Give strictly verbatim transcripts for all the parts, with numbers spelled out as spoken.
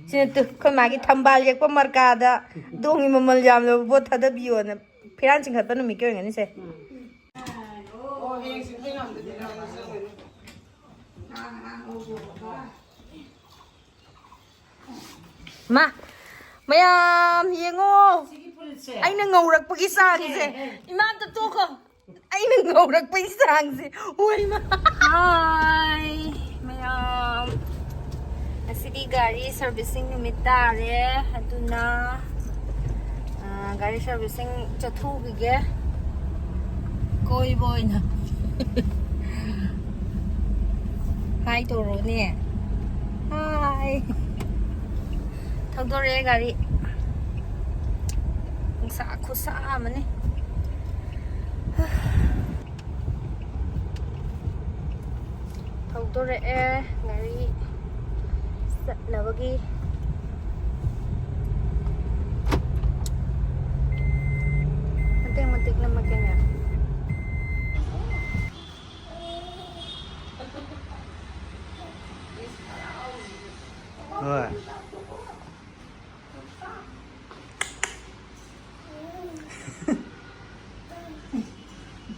ꯁꯤꯅ ꯇꯨ, ꯑꯩꯈꯣꯏ ꯃꯥꯒꯤ ꯊꯝꯕꯥꯜ ꯌꯦꯛꯄ ꯃꯔꯀꯥꯗ ꯗꯣꯡꯒꯤ ꯃꯃꯜ ꯌꯥꯝꯂꯕ ꯄꯣꯠ ꯊꯥꯗꯕꯤꯌꯣꯅ ꯐꯤꯔꯥꯟ ꯆꯤꯡꯈꯠꯄ ꯅꯨꯃꯤꯠꯀꯤ ꯑꯣꯏꯔꯝꯒꯅꯤꯁꯦ꯫ ꯃꯥ, ꯃꯌꯥꯝ ꯌꯦꯡꯉꯣ, ꯑꯩꯅ ꯉꯧꯔꯛꯄꯒꯤ ꯆꯥꯡꯁꯦ꯫ ꯏꯃꯥ, ꯑꯝꯇ ꯇꯣꯛꯈꯣ꯫ ꯑꯩꯅ ꯉꯧꯔꯛꯄꯒꯤ ꯆꯥꯡꯁꯦ꯫ ꯍꯣꯏ, ꯏꯃꯥ꯫ ꯍꯥꯏ ꯃꯌꯥꯝ, ꯉꯁꯤꯗꯤ ꯒꯥꯔꯤ ꯁꯥꯔꯚꯤꯁꯤꯡ ꯅꯨꯃꯤꯠ ꯇꯥꯔꯦ꯫ ꯑꯗꯨꯅ, ꯑ, ꯒꯥꯔꯤ ꯁꯥꯔꯚꯤꯁꯤꯡ ꯆꯠꯊꯣꯛꯈꯤꯒꯦ꯫ ꯀꯣꯏꯕ ꯑꯣꯏꯅ꯫ ꯍꯥꯏ ꯇꯧꯔꯣꯅꯦ꯫ ꯍꯥꯏ꯫ ꯊꯧꯗꯣꯔꯛꯑꯦ ꯒꯥꯔꯤ꯫ ꯅꯨꯡꯁꯥ ꯈꯨꯠꯁꯥ ꯑꯃꯅꯤ꯫ ꯊꯧꯗꯣꯔꯛꯑꯦ ꯒꯥꯔꯤ ꯆꯠꯅꯕꯒꯤ꯫ ꯃꯇꯦꯛ ꯃꯇꯦꯛ ꯅꯝꯃꯛꯀꯦꯅꯦ꯫ ꯍꯣꯏ꯫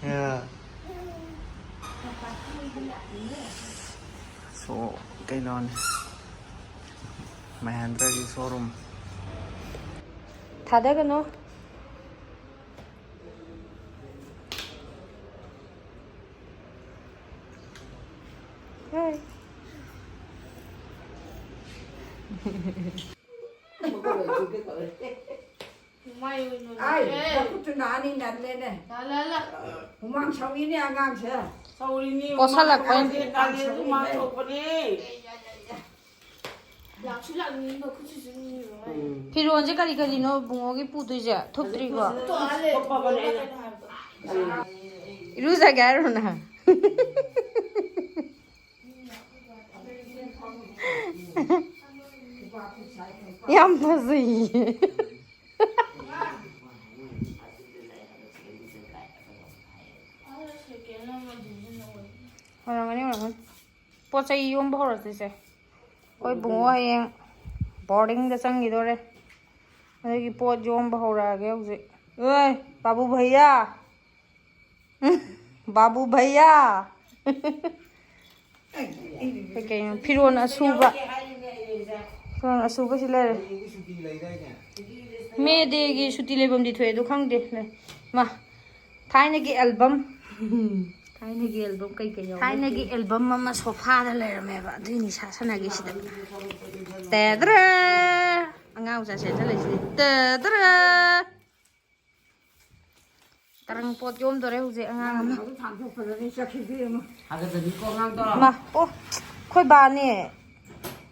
ꯌꯥ꯫ ꯁꯣ, ꯀꯩꯅꯣꯅꯦ꯫ ꯃꯍꯦꯟꯗ꯭ꯔꯒꯤ ꯁꯣꯔꯨꯝ꯫ ꯊꯥꯗꯒꯅꯨ꯫ ꯍꯥꯏ꯫ ꯃꯥꯏ ꯑꯣꯏꯅ ꯑꯩ ꯂꯣꯏꯔꯦ꯫ ꯃꯈꯨꯠꯇꯨ ꯅꯥꯅꯤ ꯅꯜꯂꯦꯅꯦ꯫ ꯂꯥ, ꯂꯥ, ꯂꯥ꯫ ꯍꯨꯃꯥꯡ ꯁꯧꯏꯅꯦ ꯑꯉꯥꯡꯁꯦ꯫ ꯁꯧꯔꯤꯅꯤ, ꯄꯣꯠꯁꯜꯂꯛꯄ ꯍꯨꯃꯥꯡ ꯍꯥꯏꯁꯦ꯫ ꯀꯥꯡꯗꯦ ꯑꯗꯨ ꯍꯨꯃꯥꯡ ꯁꯧꯕꯅꯦ꯫ ꯂꯥꯛꯁꯨ ꯂꯥꯛꯅꯤꯡꯉꯤ, ꯃꯈꯨꯠꯁꯤꯁꯨ ꯅꯤꯔꯣ ꯍꯥꯏ꯫ ꯎꯝ꯫ ꯐꯤꯔꯣꯟꯁꯦ ꯀꯔꯤ ꯀꯔꯤꯅꯣ ꯕꯨꯡꯉꯣꯒꯤ ꯄꯨꯗꯣꯏꯁꯦ? ꯊꯨꯞꯇ꯭ꯔꯤꯀꯣ? ꯇꯣꯛꯑꯣ ꯍꯥꯏꯔꯦ, ꯊꯨꯞꯄꯕꯅꯦ ꯑꯩꯅ꯫ ꯀꯩꯅꯣ ꯍꯥꯏꯕꯗꯣ꯫ ꯏꯔꯨꯖꯒꯦ ꯍꯥꯏꯔꯣ ꯅꯪ? ꯌꯥꯝ ꯐꯖꯩꯌꯦ꯫ ꯑꯣꯏꯔꯝꯒꯅꯤ, ꯑꯣꯏꯔꯝꯒꯅꯤ꯫ ꯄꯣꯠ ꯆꯩ ꯌꯣꯝꯕ ꯍꯧꯔꯁꯤꯁꯦ꯫ ꯑꯩꯈꯣꯏ ꯕꯨꯡꯉꯣ ꯍꯌꯦꯡ ꯕꯣꯔꯗꯤꯡꯗ ꯆꯪꯈꯤꯗꯣꯔꯦ꯫ ꯑꯗꯒꯤ ꯄꯣꯠ ꯌꯣꯝꯕ ꯍꯧꯔꯛꯑꯒꯦ ꯍꯧꯖꯤꯛ꯫ ꯑꯣꯏ, ꯕꯥꯕꯨ ꯚꯩꯌꯥ꯫ ꯕꯥꯕꯨ ꯚꯩꯌꯥ꯫ ꯀꯩ ꯀꯩꯅꯣ? ꯐꯤꯔꯣꯟ ꯑꯁꯨꯕ꯫ ꯐꯤꯔꯣꯟ ꯑꯁꯨꯕꯁꯤ ꯂꯩꯔꯦ꯫ ꯃꯦ ꯗꯦꯒꯤ ꯁꯨꯇꯤ ꯂꯩꯐꯝꯗꯤ ꯊꯣꯛꯑꯦ, ꯑꯗꯨ ꯈꯪꯗꯦ꯫ ꯂꯩ꯫ ꯃꯥ, ꯊꯥꯏꯅꯒꯤ ꯑꯦꯜꯕꯝ꯫ ꯊꯥꯏꯅꯒꯤ ꯑꯦꯜꯕꯝ ꯀꯩ ꯀꯩ ꯌꯥꯎꯒꯦ? ꯊꯥꯏꯅꯒꯤ ꯑꯦꯜꯕꯝ ꯑꯃ ꯁꯣꯐꯥꯗ ꯂꯩꯔꯝꯃꯦꯕ, ꯑꯗꯨꯏꯅꯤ ꯁꯥ ꯁꯥꯟꯅꯒꯦ ꯁꯤꯗ꯫ ꯇꯦꯗ꯭ꯔꯥ! ꯑꯉꯥꯡ ꯃꯆꯥ ꯁꯦꯠꯆꯜꯂꯛꯏꯁꯤꯗꯤ꯫ ꯇꯦꯗ꯭ꯔꯥ! ꯇꯔꯪ ꯄꯣꯠ ꯌꯣꯝꯗꯣꯔꯦ ꯍꯧꯖꯤꯛ ꯑꯉꯥꯡ ꯑꯃ꯫ ꯊꯥꯡꯗꯣꯛꯄꯗꯅꯤ ꯆꯠꯈꯤꯗꯣꯏ ꯑꯃ꯫ ꯊꯥꯒꯠꯆꯅꯤꯀꯣ ꯑꯉꯥꯡꯗꯣ꯫ ꯃꯥ, ꯑꯣ, ꯑꯩꯈꯣꯏ ꯕꯥꯅꯦ꯫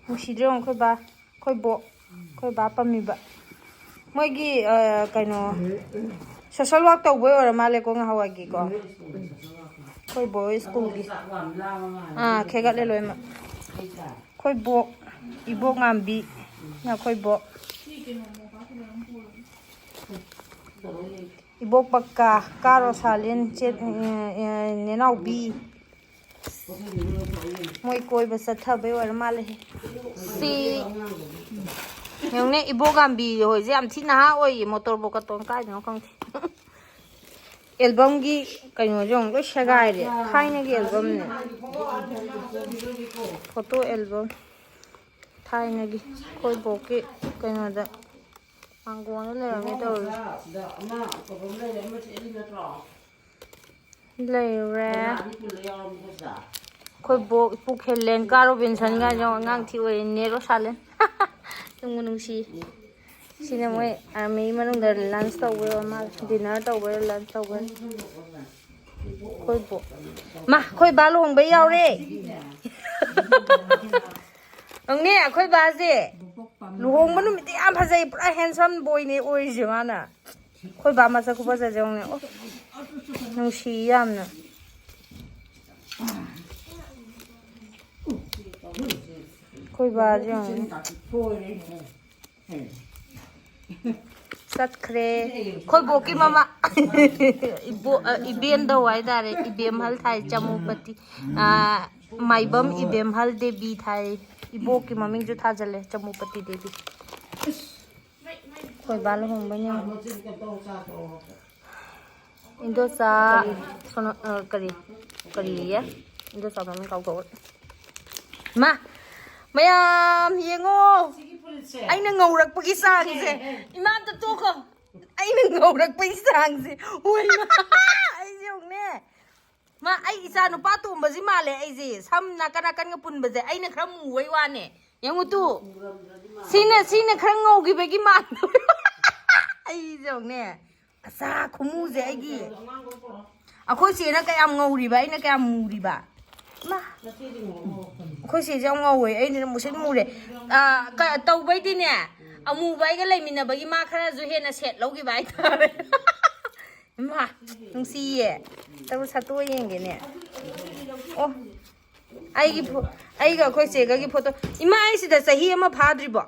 ꯅꯨꯡꯁꯤꯗ꯭ꯔꯣ ꯑꯩꯈꯣꯏ ꯕꯥ? ꯑꯩꯈꯣꯏ ꯕꯣꯛ꯫ ꯑꯩꯈꯣꯏ ꯕꯥ ꯄꯝꯃꯤꯕ꯫ ꯃꯣꯏꯒꯤ, ꯑ, ꯀꯩꯅꯣ, ꯁꯣꯁꯦꯜ ꯋꯥꯔꯛ ꯇꯧꯕꯩ ꯑꯣꯏꯔ ꯃꯥꯜꯂꯦꯀꯣ ꯉꯍꯥꯟꯋꯥꯏꯒꯤꯀꯣ꯫ ꯑꯩꯈꯣꯏ ꯕꯣꯏ ꯁ꯭ꯀꯨꯜꯒꯤ꯫ ꯑꯥ, ꯈꯦꯒꯠꯂꯦ ꯂꯣꯏꯅꯃꯛ꯫ ꯑꯩꯈꯣꯏ ꯕꯣꯛ, ꯏꯕꯣꯛ ꯉꯥꯝꯕꯤ꯫ ꯑꯩꯈꯣꯏ ꯕꯣꯛ꯫ ꯏꯕꯣꯛ ꯄꯛꯀ, ꯀꯥ ꯔꯣꯁꯥꯂꯤꯟ, ꯆꯦ-, ꯑ, ꯑ, ꯅꯦꯅꯥꯎꯕꯤ꯫ ꯃꯣꯏ ꯀꯣꯏꯕ ꯆꯠꯊꯕꯩ ꯑꯣꯏꯔ ꯃꯥꯜꯂꯦ꯫ ꯁꯤ ꯌꯦꯡꯉꯨꯅꯦ, ꯏꯕꯣꯛ ꯒꯥꯝꯕꯤ ꯍꯣꯏꯁꯦ ꯌꯥꯝ ꯊꯤ ꯅꯍꯥ ꯑꯣꯏꯌꯦ꯫ ꯃꯣꯇꯣꯔ ꯕꯣꯠꯀ ꯇꯣꯡ ꯀꯥꯏꯗꯅꯣ ꯈꯪꯗꯦ꯫ ꯑꯦꯜꯕꯝꯒꯤ ꯀꯩꯅꯣꯁꯦ ꯑꯃꯨꯛ ꯂꯣꯏ ꯁꯦꯒꯥꯏꯔꯦ꯫ ꯊꯥꯏꯅꯒꯤ ꯑꯦꯜꯕꯝꯅꯦ꯫ Photo album. ꯊꯥꯏꯅꯒꯤ ꯑꯩꯈꯣꯏ ꯕꯣꯛꯀꯤ ꯀꯩꯅꯣꯗ ꯃꯥꯡꯒꯣꯟꯗ ꯂꯩꯔꯝꯃꯦ ꯇꯧꯔꯤꯁꯦ꯫ ꯂꯩꯔꯨꯔꯦ꯫ ꯑꯩꯈꯣꯏ ꯕꯣꯛ, ꯏꯄꯨ ꯈꯦꯂꯦꯟ, ꯀꯥ ꯔꯣꯕꯤꯟꯁꯟꯒ ꯌꯦꯡꯉꯣ, ꯑꯉꯥꯡ ꯊꯤ ꯑꯣꯏꯔꯤ꯫ ꯅꯦ ꯔꯣꯁꯥꯂꯤꯟ꯫ ꯅꯨꯡꯕꯨ ꯅꯨꯡꯁꯤ꯫ ꯁꯤꯅ ꯃꯣꯏ ꯑꯥꯔꯃꯤ ꯃꯅꯨꯡꯗ ꯂꯟꯁ ꯇꯧꯕ ꯑꯣꯏꯔ ꯃꯥꯜꯂꯦ, ꯗꯤꯅꯔ ꯇꯧꯕ ꯑꯣꯏꯔ ꯂꯟꯁ ꯇꯧꯕ ꯑꯣꯏꯔ꯫ ꯑꯩꯈꯣꯏ ꯕꯣꯛ꯫ ꯃꯥ, ꯑꯩꯈꯣꯏ ꯕꯥ ꯂꯨꯍꯣꯡꯕꯩ ꯌꯥꯎꯔꯦ꯫ ꯅꯪꯅꯦ, ꯑꯩꯈꯣꯏ ꯕꯥꯁꯦ ꯂꯨꯍꯣꯡꯕ ꯅꯨꯃꯤꯠꯇꯤ ꯌꯥꯝ ꯐꯖꯩ, ꯄꯨꯔꯥ ꯍꯦꯟꯁꯝ ꯕꯣꯏꯅꯦ ꯑꯣꯏꯔꯤꯁꯦ ꯃꯥꯅ꯫ ꯑꯩꯈꯣꯏ ꯕꯥ ꯃꯁꯛ ꯈꯨꯐꯖꯁꯦ ꯌꯦꯡꯉꯨꯅꯦ꯫ ꯑꯣ, ꯅꯨꯡꯁꯤ ꯌꯥꯝꯅ꯫ ꯑꯩꯈꯣꯏ ꯕꯥꯁꯦ ꯌꯦꯡꯉꯨꯅꯦ꯫ ꯆꯠꯈ꯭ꯔꯦ꯫ ꯑꯩꯈꯣꯏ ꯕꯣꯛꯀꯤ ꯃꯃꯥ꯫ ꯏꯕꯣ-, ꯑ, ꯏꯕꯦꯟꯗꯧ ꯍꯥꯏꯇꯥꯔꯦ꯫ ꯏꯕꯦꯝꯍꯜ ꯊꯥꯏ, ꯆꯃꯨꯄꯇꯤ꯫ ꯑ, ꯃꯥꯏꯕꯝ ꯏꯕꯦꯝꯍꯜ ꯗꯦꯕꯤ ꯊꯥꯏ꯫ ꯏꯕꯣꯛꯀꯤ ꯃꯃꯤꯡꯁꯨ ꯊꯥꯖꯜꯂꯦ, ꯆꯃꯨꯄꯇꯤ ꯗꯦꯕꯤ꯫ ꯑꯩꯈꯣꯏ ꯕꯥ ꯂꯨꯍꯣꯡꯕꯩꯅꯦ꯫ ꯏꯟꯗꯣꯆꯥ ꯁꯣꯅ-, ꯑ, ꯀꯔꯤ, ꯀꯔꯤꯌꯦ? ꯏꯟꯗꯣꯆꯥ ꯃꯃꯤꯡ ꯀꯥꯎꯊꯣꯛꯑꯦ꯫ ꯃꯥ, ꯃꯌꯥꯝ ꯌꯦꯡꯉꯣ꯫ ꯑꯩꯅ ꯉꯧꯔꯛꯄꯒꯤ ꯆꯥꯡꯁꯦ꯫ ꯏꯃꯥ, ꯑꯝꯇ ꯇꯣꯛꯈꯣ꯫ ꯑꯩꯅ ꯉꯧꯔꯛꯄꯒꯤ ꯆꯥꯡꯁꯦ꯫ ꯍꯣꯏ, ꯃꯥ꯫ ꯑꯩꯁꯦ ꯌꯦꯡꯉꯨꯅꯦ꯫ ꯃꯥ, ꯑꯩ ꯏꯆꯥ ꯅꯨꯄꯥ ꯇꯣꯝꯕꯁꯤ ꯃꯥꯜꯂꯦ ꯑꯩꯁꯦ꯫ ꯁꯝ ꯅꯥꯀꯟ ꯅꯥꯀꯟꯒ ꯄꯨꯟꯕꯁꯦ ꯑꯩꯅ ꯈꯔ ꯃꯨꯕꯩ ꯋꯥꯅꯦ꯫ ꯌꯦꯡꯉꯨ ꯇꯨ꯫ ꯁꯤꯅ, ꯁꯤꯅ ꯈꯔ ꯉꯧꯈꯤꯕꯒꯤ ꯃꯥꯟꯕ꯫ ꯑꯩꯁꯦ ꯌꯦꯡꯉꯨꯅꯦ꯫ ꯑꯆꯥ ꯈꯨꯃꯨꯁꯦ ꯑꯩꯒꯤ꯫ ꯑꯩꯈꯣꯏ ꯆꯦꯅ ꯀꯌꯥꯝ ꯉꯧꯔꯤꯕ, ꯑꯩꯅ ꯀꯌꯥꯝ ꯃꯨꯔꯤꯕ? ꯃꯥ꯫ ꯑꯩꯈꯣꯏ ꯆꯦꯁꯦ ꯌꯥꯝ ꯉꯧꯋꯦ, ꯑꯩꯅ ꯃꯨꯁꯤꯟ ꯃꯨꯔꯦ꯫ ꯑ, ꯀ-, ꯇꯧꯕꯩꯗꯤꯅꯦ, ꯑꯃꯨꯕ ꯑꯩꯒ ꯂꯩꯃꯤꯟꯅꯕꯒꯤ ꯃꯥ ꯈꯔꯁꯨ ꯍꯦꯟꯅ ꯁꯦꯠ ꯂꯧꯈꯤꯕ ꯍꯥꯏꯇꯥꯔꯦ꯫ ꯏꯃꯥ, ꯅꯨꯡꯁꯤꯌꯦ꯫ ꯇꯧ ꯁꯠꯇꯣꯛꯑ ꯌꯦꯡꯒꯦꯅꯦ꯫ ꯑꯣ, ꯑꯩꯒꯤ ꯐꯣ-, ꯑꯩꯒ ꯑꯩꯈꯣꯏ ꯆꯦꯒꯒꯤ ꯐꯣꯇꯣ꯫ ꯏꯃꯥ, ꯑꯩ ꯁꯤꯗ ꯆꯍꯤ ꯑꯃ ꯐꯥꯗ꯭ꯔꯤꯕꯣ?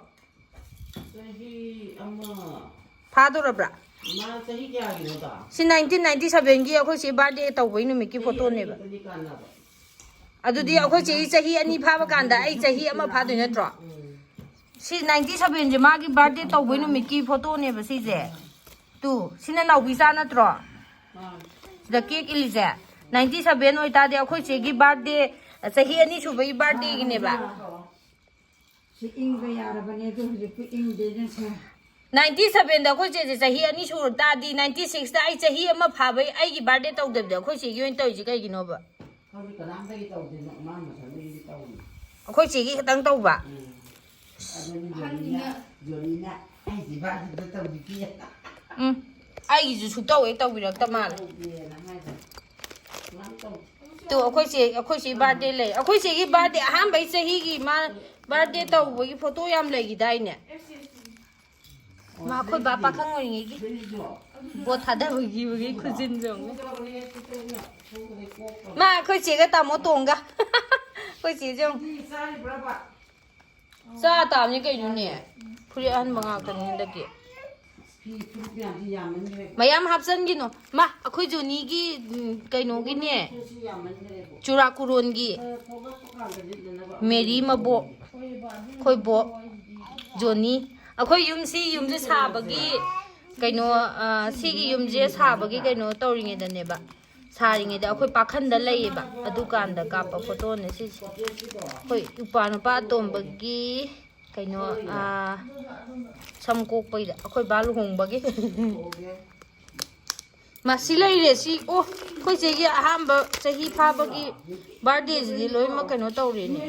ꯆꯍꯤ ꯑꯃ꯫ ꯐꯥꯗꯣꯔꯕ꯭ꯔꯥ? ꯃꯥ ꯆꯍꯤ ꯀꯌꯥꯒꯤꯅꯣꯗꯣ? ꯁꯤ ꯅꯥꯏꯟꯇꯤꯟ ꯅꯥꯏꯟꯇꯤ ꯁꯚꯦꯟꯒꯤ ꯑꯩꯈꯣꯏ ꯆꯦ ꯕꯥꯔꯗꯦ ꯇꯧꯕꯩ ꯅꯨꯃꯤꯠꯀꯤ ꯆꯍꯤ ꯐꯣꯇꯣꯅꯦꯕ꯫ ꯑꯅꯤꯗꯅꯤ ꯀꯥꯟꯅꯕ꯫ ꯑꯗꯨꯗꯤ ꯑꯩꯈꯣꯏ ꯆꯦꯒꯤ ꯆꯍꯤ ꯑꯅꯤ ꯐꯥꯕ ꯀꯥꯟꯗ ꯑꯩ ꯆꯍꯤ ꯑꯃ ꯐꯥꯗꯣꯏ ꯅꯠꯇ꯭ꯔꯣ? ꯎꯝ꯫ ꯁꯤ ꯅꯥꯏꯟꯇꯤ ꯁꯚꯦꯟꯁꯦ ꯃꯥꯒꯤ ꯕꯥꯔꯗꯦ ꯇꯧꯕꯩ ꯅꯨꯃꯤꯠꯀꯤ ꯐꯣꯇꯣꯅꯦꯕ ꯁꯤꯁꯦ꯫ ꯇꯨ, ꯁꯤꯅ ꯅꯥꯎꯕꯤꯆꯥ ꯅꯠꯇ꯭ꯔꯣ? ꯃꯥꯅꯤ꯫ ꯁꯤꯗ ꯀꯦꯛ ꯏꯜꯂꯤꯁꯦ꯫ ꯅꯥꯏꯟꯇꯤ ꯁꯚꯦꯟ ꯑꯣꯏꯇꯥꯔꯗꯤ ꯑꯩꯈꯣꯏ ꯆꯦꯒꯤ ꯕꯥꯔꯗꯦ, ꯆꯍꯤ ꯑꯅꯤ ꯁꯨꯕꯒꯤ ꯕꯥꯔꯗꯦꯒꯤꯅꯦꯕ꯫ ꯁꯤ ꯏꯪꯕ ꯌꯥꯔꯕꯅꯦ, ꯑꯗꯨ ꯍꯧꯖꯤꯛꯇꯤ ꯏꯪꯗꯦꯅꯦ ꯁꯦ꯫ ꯅꯥꯏꯟꯇꯤ ꯁꯚꯦꯟꯗ ꯑꯩꯈꯣꯏ ꯆꯦꯁꯦ ꯆꯍꯤ ꯑꯅꯤ ꯁꯨꯔ ꯇꯥꯔꯗꯤ, ꯅꯥꯏꯟꯇꯤ ꯁꯤꯛꯁꯇ ꯑꯩ ꯆꯍꯤ ꯑꯃ ꯐꯥꯕꯩ ꯑꯩꯒꯤ ꯕꯥꯔꯗꯦ ꯇꯧꯗꯕꯗ ꯑꯩꯈꯣꯏ ꯆꯦꯒꯤ ꯑꯣꯏꯅ ꯇꯧꯔꯤꯁꯦ ꯀꯩꯒꯤꯅꯣꯕ? ꯈꯪꯗꯦ, ꯀꯅꯥꯝꯇꯒꯤ ꯇꯧꯗꯦ, ꯃꯥ ꯃꯊꯟꯗꯒꯤꯗꯤ ꯇꯧꯔꯤꯅꯦ꯫ ꯑꯩꯈꯣꯏ ꯆꯦꯒꯤ ꯈꯛꯇꯪ ꯇꯧꯕ? ꯎꯝ꯫ ꯑꯗꯨꯅꯤ ꯖꯣꯅꯤꯅ, ꯖꯣꯅꯤꯅ ꯑꯩꯒꯤ ꯕꯥꯔꯗꯦꯗ ꯇꯧꯕꯤꯒꯦ꯫ ꯎꯝ꯫ ꯑꯩꯒꯤꯁꯨ ꯁꯨꯛꯇꯧ ꯍꯦꯛ ꯇꯧꯕꯤꯔꯛꯇ ꯃꯥꯜꯂꯦ꯫ ꯇꯧꯗꯦꯅ ꯍꯥꯏꯗꯅ꯫ ꯁꯨꯃꯥꯏꯅ ꯇꯧ꯫ ꯇꯨ, ꯑꯩꯈꯣꯏ ꯆꯦ, ꯑꯩꯈꯣꯏ ꯆꯦ ꯕꯥꯔꯗꯦ ꯂꯩ꯫ ꯑꯩꯈꯣꯏ ꯆꯦꯒꯤ ꯕꯥꯔꯗꯦ, ꯑꯍꯥꯟꯕꯩ ꯆꯍꯤꯒꯤ ꯃꯥ ꯕꯥꯔꯗꯦ ꯇꯧꯕꯒꯤ ꯐꯣꯇꯣ ꯌꯥꯝ ꯂꯩꯈꯤꯗꯥꯏꯅꯦ? ꯃꯥ ꯑꯩꯈꯣꯏ ꯕꯥ ꯄꯥꯈꯪ ꯑꯣꯏꯔꯤꯉꯩꯒꯤ ꯕꯣꯠ ꯊꯥꯗꯕꯒꯤ ꯈꯨꯖꯤꯟꯁꯨ ꯑꯃꯨꯛ꯫ ꯃꯥ ꯑꯩꯈꯣꯏ ꯆꯦꯒ ꯇꯥꯃꯣ ꯇꯣꯡꯒ꯫ ꯑꯩꯈꯣꯏ ꯆꯦꯁꯨ ꯑꯃꯨꯛ꯫ ꯆꯥ ꯇꯥꯕꯅꯤ ꯀꯩꯅꯣꯅꯦ꯫ ꯐꯨꯔꯤꯠ ꯑꯍꯟꯕ ꯉꯥꯛꯇꯅꯤ ꯍꯟꯗꯛꯀꯤ꯫ ꯃꯌꯥꯝ ꯍꯥꯞꯆꯟꯒꯤꯅꯣ꯫ ꯃꯥ, ꯑꯩꯈꯣꯏ ꯖꯣꯅꯤꯒꯤ, ꯎꯝ, ꯀꯩꯅꯣꯒꯤꯅꯦ꯫ ꯆꯨꯔꯥꯀꯣꯔꯣꯟꯒꯤ꯫ ꯃꯦꯔꯤ ꯃꯕꯣꯛ꯫ ꯑꯩꯈꯣꯏ ꯕꯣ ꯖꯣꯅꯤ, ꯑꯩꯈꯣꯏ ꯌꯨꯝꯁꯤ, ꯌꯨꯝꯁꯦ ꯁꯥꯕꯒꯤ ꯀꯩꯅꯣ, ꯑ, ꯁꯤꯒꯤ ꯌꯨꯝꯁꯦ ꯁꯥꯕꯒꯤ ꯀꯩꯅꯣ ꯇꯧꯔꯤꯉꯩꯗꯅꯦꯕ, ꯁꯥꯔꯤꯉꯩꯗ ꯑꯩꯈꯣꯏ ꯄꯥꯈꯟꯗ ꯂꯩꯌꯦꯕ, ꯑꯗꯨꯀꯥꯟꯗ ꯀꯥꯞꯄ ꯐꯣꯇꯣꯅꯦ ꯁꯤꯁꯦ꯫ ꯑꯩꯈꯣꯏ ꯏꯄ꯭ꯋꯥ ꯅꯨꯄꯥ ꯑꯇꯣꯝꯕꯒꯤ ꯀꯩꯅꯣ, ꯑ, ꯁꯝ ꯀꯣꯛꯄꯩꯗ, ꯑꯩꯈꯣꯏ ꯕꯥ ꯂꯨꯍꯣꯡꯕꯒꯤ꯫ ꯃꯁꯤ ꯂꯩꯔꯦ ꯁꯤ꯫ ꯑꯣ, ꯑꯩꯈꯣꯏ ꯆꯦꯒꯤ ꯑꯍꯥꯟꯕ ꯆꯍꯤ ꯐꯥꯕꯒꯤ ꯕꯥꯔꯗꯦꯁꯤꯗꯤ ꯂꯣꯏꯅꯃꯛ ꯀꯩꯅꯣ ꯇꯧꯔꯦꯅꯦ,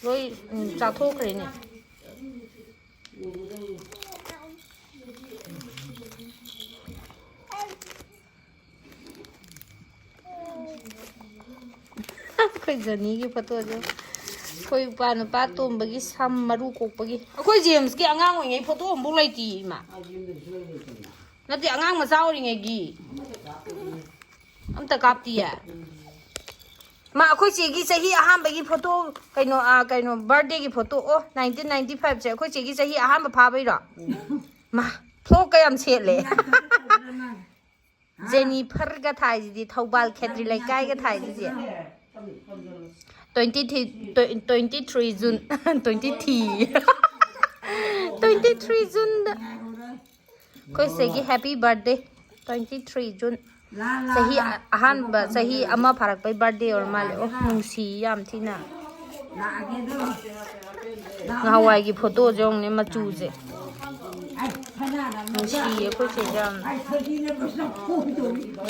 ꯂꯣꯏ, ꯎꯝ, ꯆꯥꯊꯣꯛꯈ꯭ꯔꯦꯅꯦ꯫ ꯑꯩꯈꯣꯏ ꯖꯣꯅꯤꯒꯤ ꯐꯣꯇꯣꯁꯦ, ꯑꯩꯈꯣꯏ ꯏꯄꯥ ꯅꯨꯄꯥ ꯇꯣꯝꯕꯒꯤ ꯁꯝ ꯃꯔꯨ ꯀꯣꯛꯄꯒꯤ꯫ ꯑꯩꯈꯣꯏ ꯖꯦꯝꯁꯀꯤ ꯑꯉꯥꯡ ꯑꯣꯏꯔꯤꯉꯩ ꯐꯣꯇꯣ ꯑꯃꯐꯥꯎ ꯂꯩꯇꯦ ꯏꯃꯥ꯫ ꯅꯠꯇꯦ, ꯑꯉꯥꯡ ꯃꯆꯥ ꯑꯣꯏꯔꯤꯉꯩꯒꯤ ꯑꯝꯇ ꯀꯥꯞꯇꯤꯌꯦ꯫ ꯃꯥ ꯑꯩꯈꯣꯏ ꯆꯦꯒꯤ ꯆꯍꯤ ꯑꯍꯥꯟꯕꯒꯤ ꯐꯣꯇꯣ, ꯀꯩꯅꯣ, ꯑꯥ, ꯀꯩꯅꯣ, ꯕꯥꯔꯗꯦꯒꯤ ꯐꯣꯇꯣ꯫ ꯑꯣ, ꯅꯥꯏꯟꯇꯤꯟ ꯅꯥꯏꯟꯇꯤ ꯐꯥꯏꯚꯁꯦ ꯑꯩꯈꯣꯏ ꯆꯦꯒꯤ ꯆꯍꯤ ꯑꯍꯥꯟꯕ ꯐꯥꯕꯩꯔꯣ? ꯃꯥ, ꯐ꯭ꯂꯣꯛꯀ ꯌꯥꯝ ꯁꯦꯠꯂꯦ꯫ ꯖꯦꯅꯤꯐꯔꯒ ꯊꯥꯏꯁꯤꯗꯤ, ꯊꯧꯕꯥꯜ ꯈꯦꯇ꯭ꯔꯤ ꯂꯩꯀꯥꯏꯒ ꯊꯥꯏꯁꯤꯗꯤ꯫ Twenty three, twenty three June. Twenty three. Twenty three ꯖꯨꯟꯗ ꯑꯩꯈꯣꯏ ꯁꯤꯒꯤ happy birthday. Twenty three June. ꯆꯍꯤ ꯑ-, ꯑꯍꯥꯟꯕ ꯆꯍꯤ ꯑꯃ ꯐꯥꯔꯛꯄꯩ ꯕꯥꯔꯗꯦ ꯑꯣꯏꯔ ꯃꯥꯜꯂꯦ꯫ ꯑꯣ, ꯅꯨꯡꯁꯤ ꯌꯥꯝ ꯊꯤꯅ꯫ ꯅꯍꯥꯟꯋꯥꯏꯒꯤ ꯐꯣꯇꯣꯁꯦ ꯌꯦꯡꯉꯨꯅꯦ, ꯃꯆꯨꯁꯦ꯫ ꯅꯨꯡꯁꯤꯌꯦ ꯑꯩꯈꯣꯏ ꯆꯦꯁꯦ ꯌꯥꯝꯅ꯫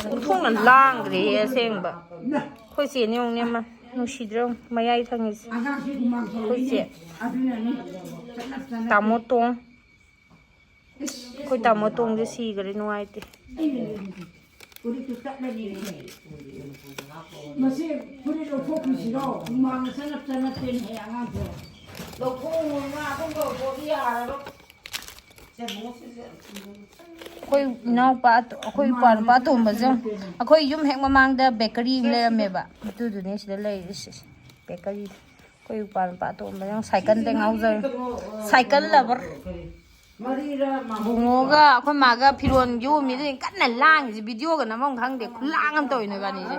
ꯑꯣꯟꯊꯣꯛꯅ ꯂꯥꯡꯈ꯭ꯔꯦꯍꯦ ꯑꯁꯦꯡꯕ꯫ ꯑꯩꯈꯣꯏ ꯆꯦꯅꯦ ꯌꯦꯡꯉꯨꯅꯦ, ꯃ-, ꯅꯨꯡꯁꯤꯗ꯭ꯔꯣ ꯃꯌꯥꯏ ꯊꯪꯉꯤꯁꯦ? ꯑꯩꯈꯣꯏ ꯆꯦ꯫ ꯇꯥꯃꯣ ꯇꯣꯡ꯫ ꯑꯩꯈꯣꯏ ꯇꯥꯃꯣ ꯇꯣꯡꯁꯦ ꯁꯤꯈꯔꯦ, ꯅꯨꯡꯉꯥꯏꯇꯦ꯫ ꯃꯁꯤ ꯐꯨꯔꯤꯠ ꯂꯧꯊꯣꯛꯈꯤꯁꯤꯔꯣ? ꯍꯨꯃꯥꯡꯅ ꯆꯅꯞ ꯆꯅꯞ ꯆꯦꯟꯈ꯭ꯔꯦ ꯑꯉꯥꯡꯁꯦ꯫ ꯂꯧꯊꯣꯛꯎ, ꯏꯃꯥ, ꯑꯗꯨꯝ ꯂꯧꯊꯣꯛꯑꯗꯤ ꯌꯥꯔꯔꯣꯏ꯫ ꯑꯩꯈꯣꯏ ꯏꯅꯥꯎꯄꯥ ꯑꯇꯣ-, ꯑꯩꯈꯣꯏ ꯏꯄ꯭ꯋꯥ ꯅꯨꯄꯥ ꯑꯇꯣꯝꯕꯁꯦ ꯑꯩꯈꯣꯏ ꯌꯨꯝ ꯍꯦꯛ ꯃꯃꯥꯡꯗ ꯕꯦꯀꯔꯤ ꯑꯃ ꯂꯩꯔꯝꯃꯦꯕ, ꯑꯗꯨꯗꯨꯅꯦ ꯁꯤꯗ ꯂꯩꯔꯤꯁꯦ, ꯕꯦꯀꯔꯤ꯫ ꯑꯩꯈꯣꯏ ꯏꯄ꯭ꯋꯥ ꯅꯨꯄꯥ ꯑꯇꯣꯝꯕ ꯌꯥꯝ ꯁꯥꯏꯀꯜꯗ ꯉꯥꯎꯖꯕ, ꯁꯥꯏꯀꯜ ꯂꯚꯔ꯫ ꯕꯨꯡꯉꯣꯒ ꯑꯩꯈꯣꯏ ꯃꯥꯒ ꯐꯤꯔꯣꯟ ꯌꯣꯝꯃꯤꯗꯨꯅꯤ ꯀꯟꯅ ꯂꯥꯡꯉꯤꯁꯦ, ꯚꯤꯗꯤꯑꯣꯒ ꯅꯝꯐꯝ ꯈꯪꯗꯦ, ꯈꯨꯂꯥꯡ ꯑꯃ ꯇꯧꯋꯤ ꯅꯣꯏꯕꯥꯅꯤꯁꯦ꯫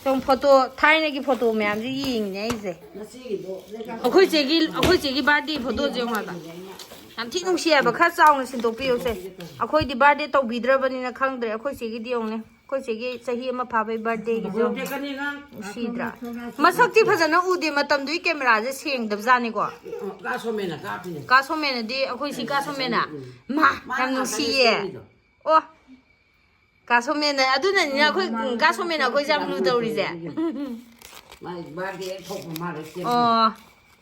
ꯁꯨꯝ ꯐꯣꯇꯣ, ꯊꯥꯏꯅꯒꯤ ꯐꯣꯇꯣ ꯃꯌꯥꯝꯁꯦ ꯌꯦꯡꯉꯤꯅꯦ ꯑꯩꯁꯦ꯫ ꯑꯩꯈꯣꯏ ꯆꯦꯒꯤ, ꯑꯩꯈꯣꯏ ꯆꯦꯒꯤ ꯕꯥꯔꯗꯦ ꯐꯣꯇꯣꯁꯦ ꯌꯦꯡꯉꯣ ꯍꯥꯏꯕ꯫ ꯌꯥꯝ ꯊꯤ ꯅꯨꯡꯁꯤ ꯍꯥꯏꯕ꯫ ꯈꯔ ꯆꯥꯎꯅ ꯁꯤꯟꯗꯣꯛꯄꯤꯌꯨꯁꯦ꯫ ꯑꯩꯈꯣꯏꯗꯤ ꯕꯥꯔꯗꯦ ꯇꯧꯕꯤꯗ꯭ꯔꯕꯅꯤꯅ ꯈꯪꯗ꯭ꯔꯦ꯫ ꯑꯩꯈꯣꯏ ꯆꯦꯒꯤꯗꯤ ꯌꯦꯡꯉꯨꯅꯦ꯫ ꯑꯩꯈꯣꯏ ꯆꯦꯒꯤ ꯆꯍꯤ ꯑꯃ ꯐꯥꯕꯩ ꯕꯥꯔꯗꯦꯒꯤꯁꯨ ꯅꯨꯡꯁꯤꯗ꯭ꯔꯥ? ꯃꯁꯛꯇꯤ ꯐꯖꯅ ꯎꯗꯦ, ꯃꯇꯝꯗꯨꯒꯤ ꯀꯦꯃꯦꯔꯥꯁꯦ ꯁꯦꯡꯗꯕꯖꯥꯠꯅꯤꯀꯣ꯫ ꯀꯥ ꯁꯣꯃꯦꯟꯅ ꯀꯥꯞꯄꯤꯅꯦ꯫ ꯀꯥ ꯁꯣꯃꯦꯟꯅꯗꯤ ꯑꯩꯈꯣꯏ ꯁꯤ ꯀꯥ ꯁꯣꯃꯦꯟꯅ꯫ ꯃꯥ, ꯃꯥꯅ ꯌꯥꯝ ꯉꯥꯛꯇꯅꯦ ꯅꯨꯡꯁꯤꯌꯦ꯫ ꯁꯦꯝꯃꯤꯗꯣ꯫ ꯑꯣ, ꯀꯥ ꯁꯣꯃꯦꯟꯅ꯫ ꯑꯗꯨꯅꯅꯤꯅ ꯑꯩꯈꯣꯏ, ꯎꯝ, ꯀꯥ ꯁꯣꯃꯦꯟꯅ ꯑꯩꯈꯣꯏꯁꯦ ꯌꯥꯝ ꯂꯨ ꯇꯧꯔꯤꯁꯦ꯫ ꯃꯥꯏ ꯕꯥꯔꯗꯦ ꯍꯦꯛ ꯊꯣꯛꯄ ꯃꯥ ꯂꯣꯏ ꯁꯦꯝꯃꯤ꯫ ꯑꯣ,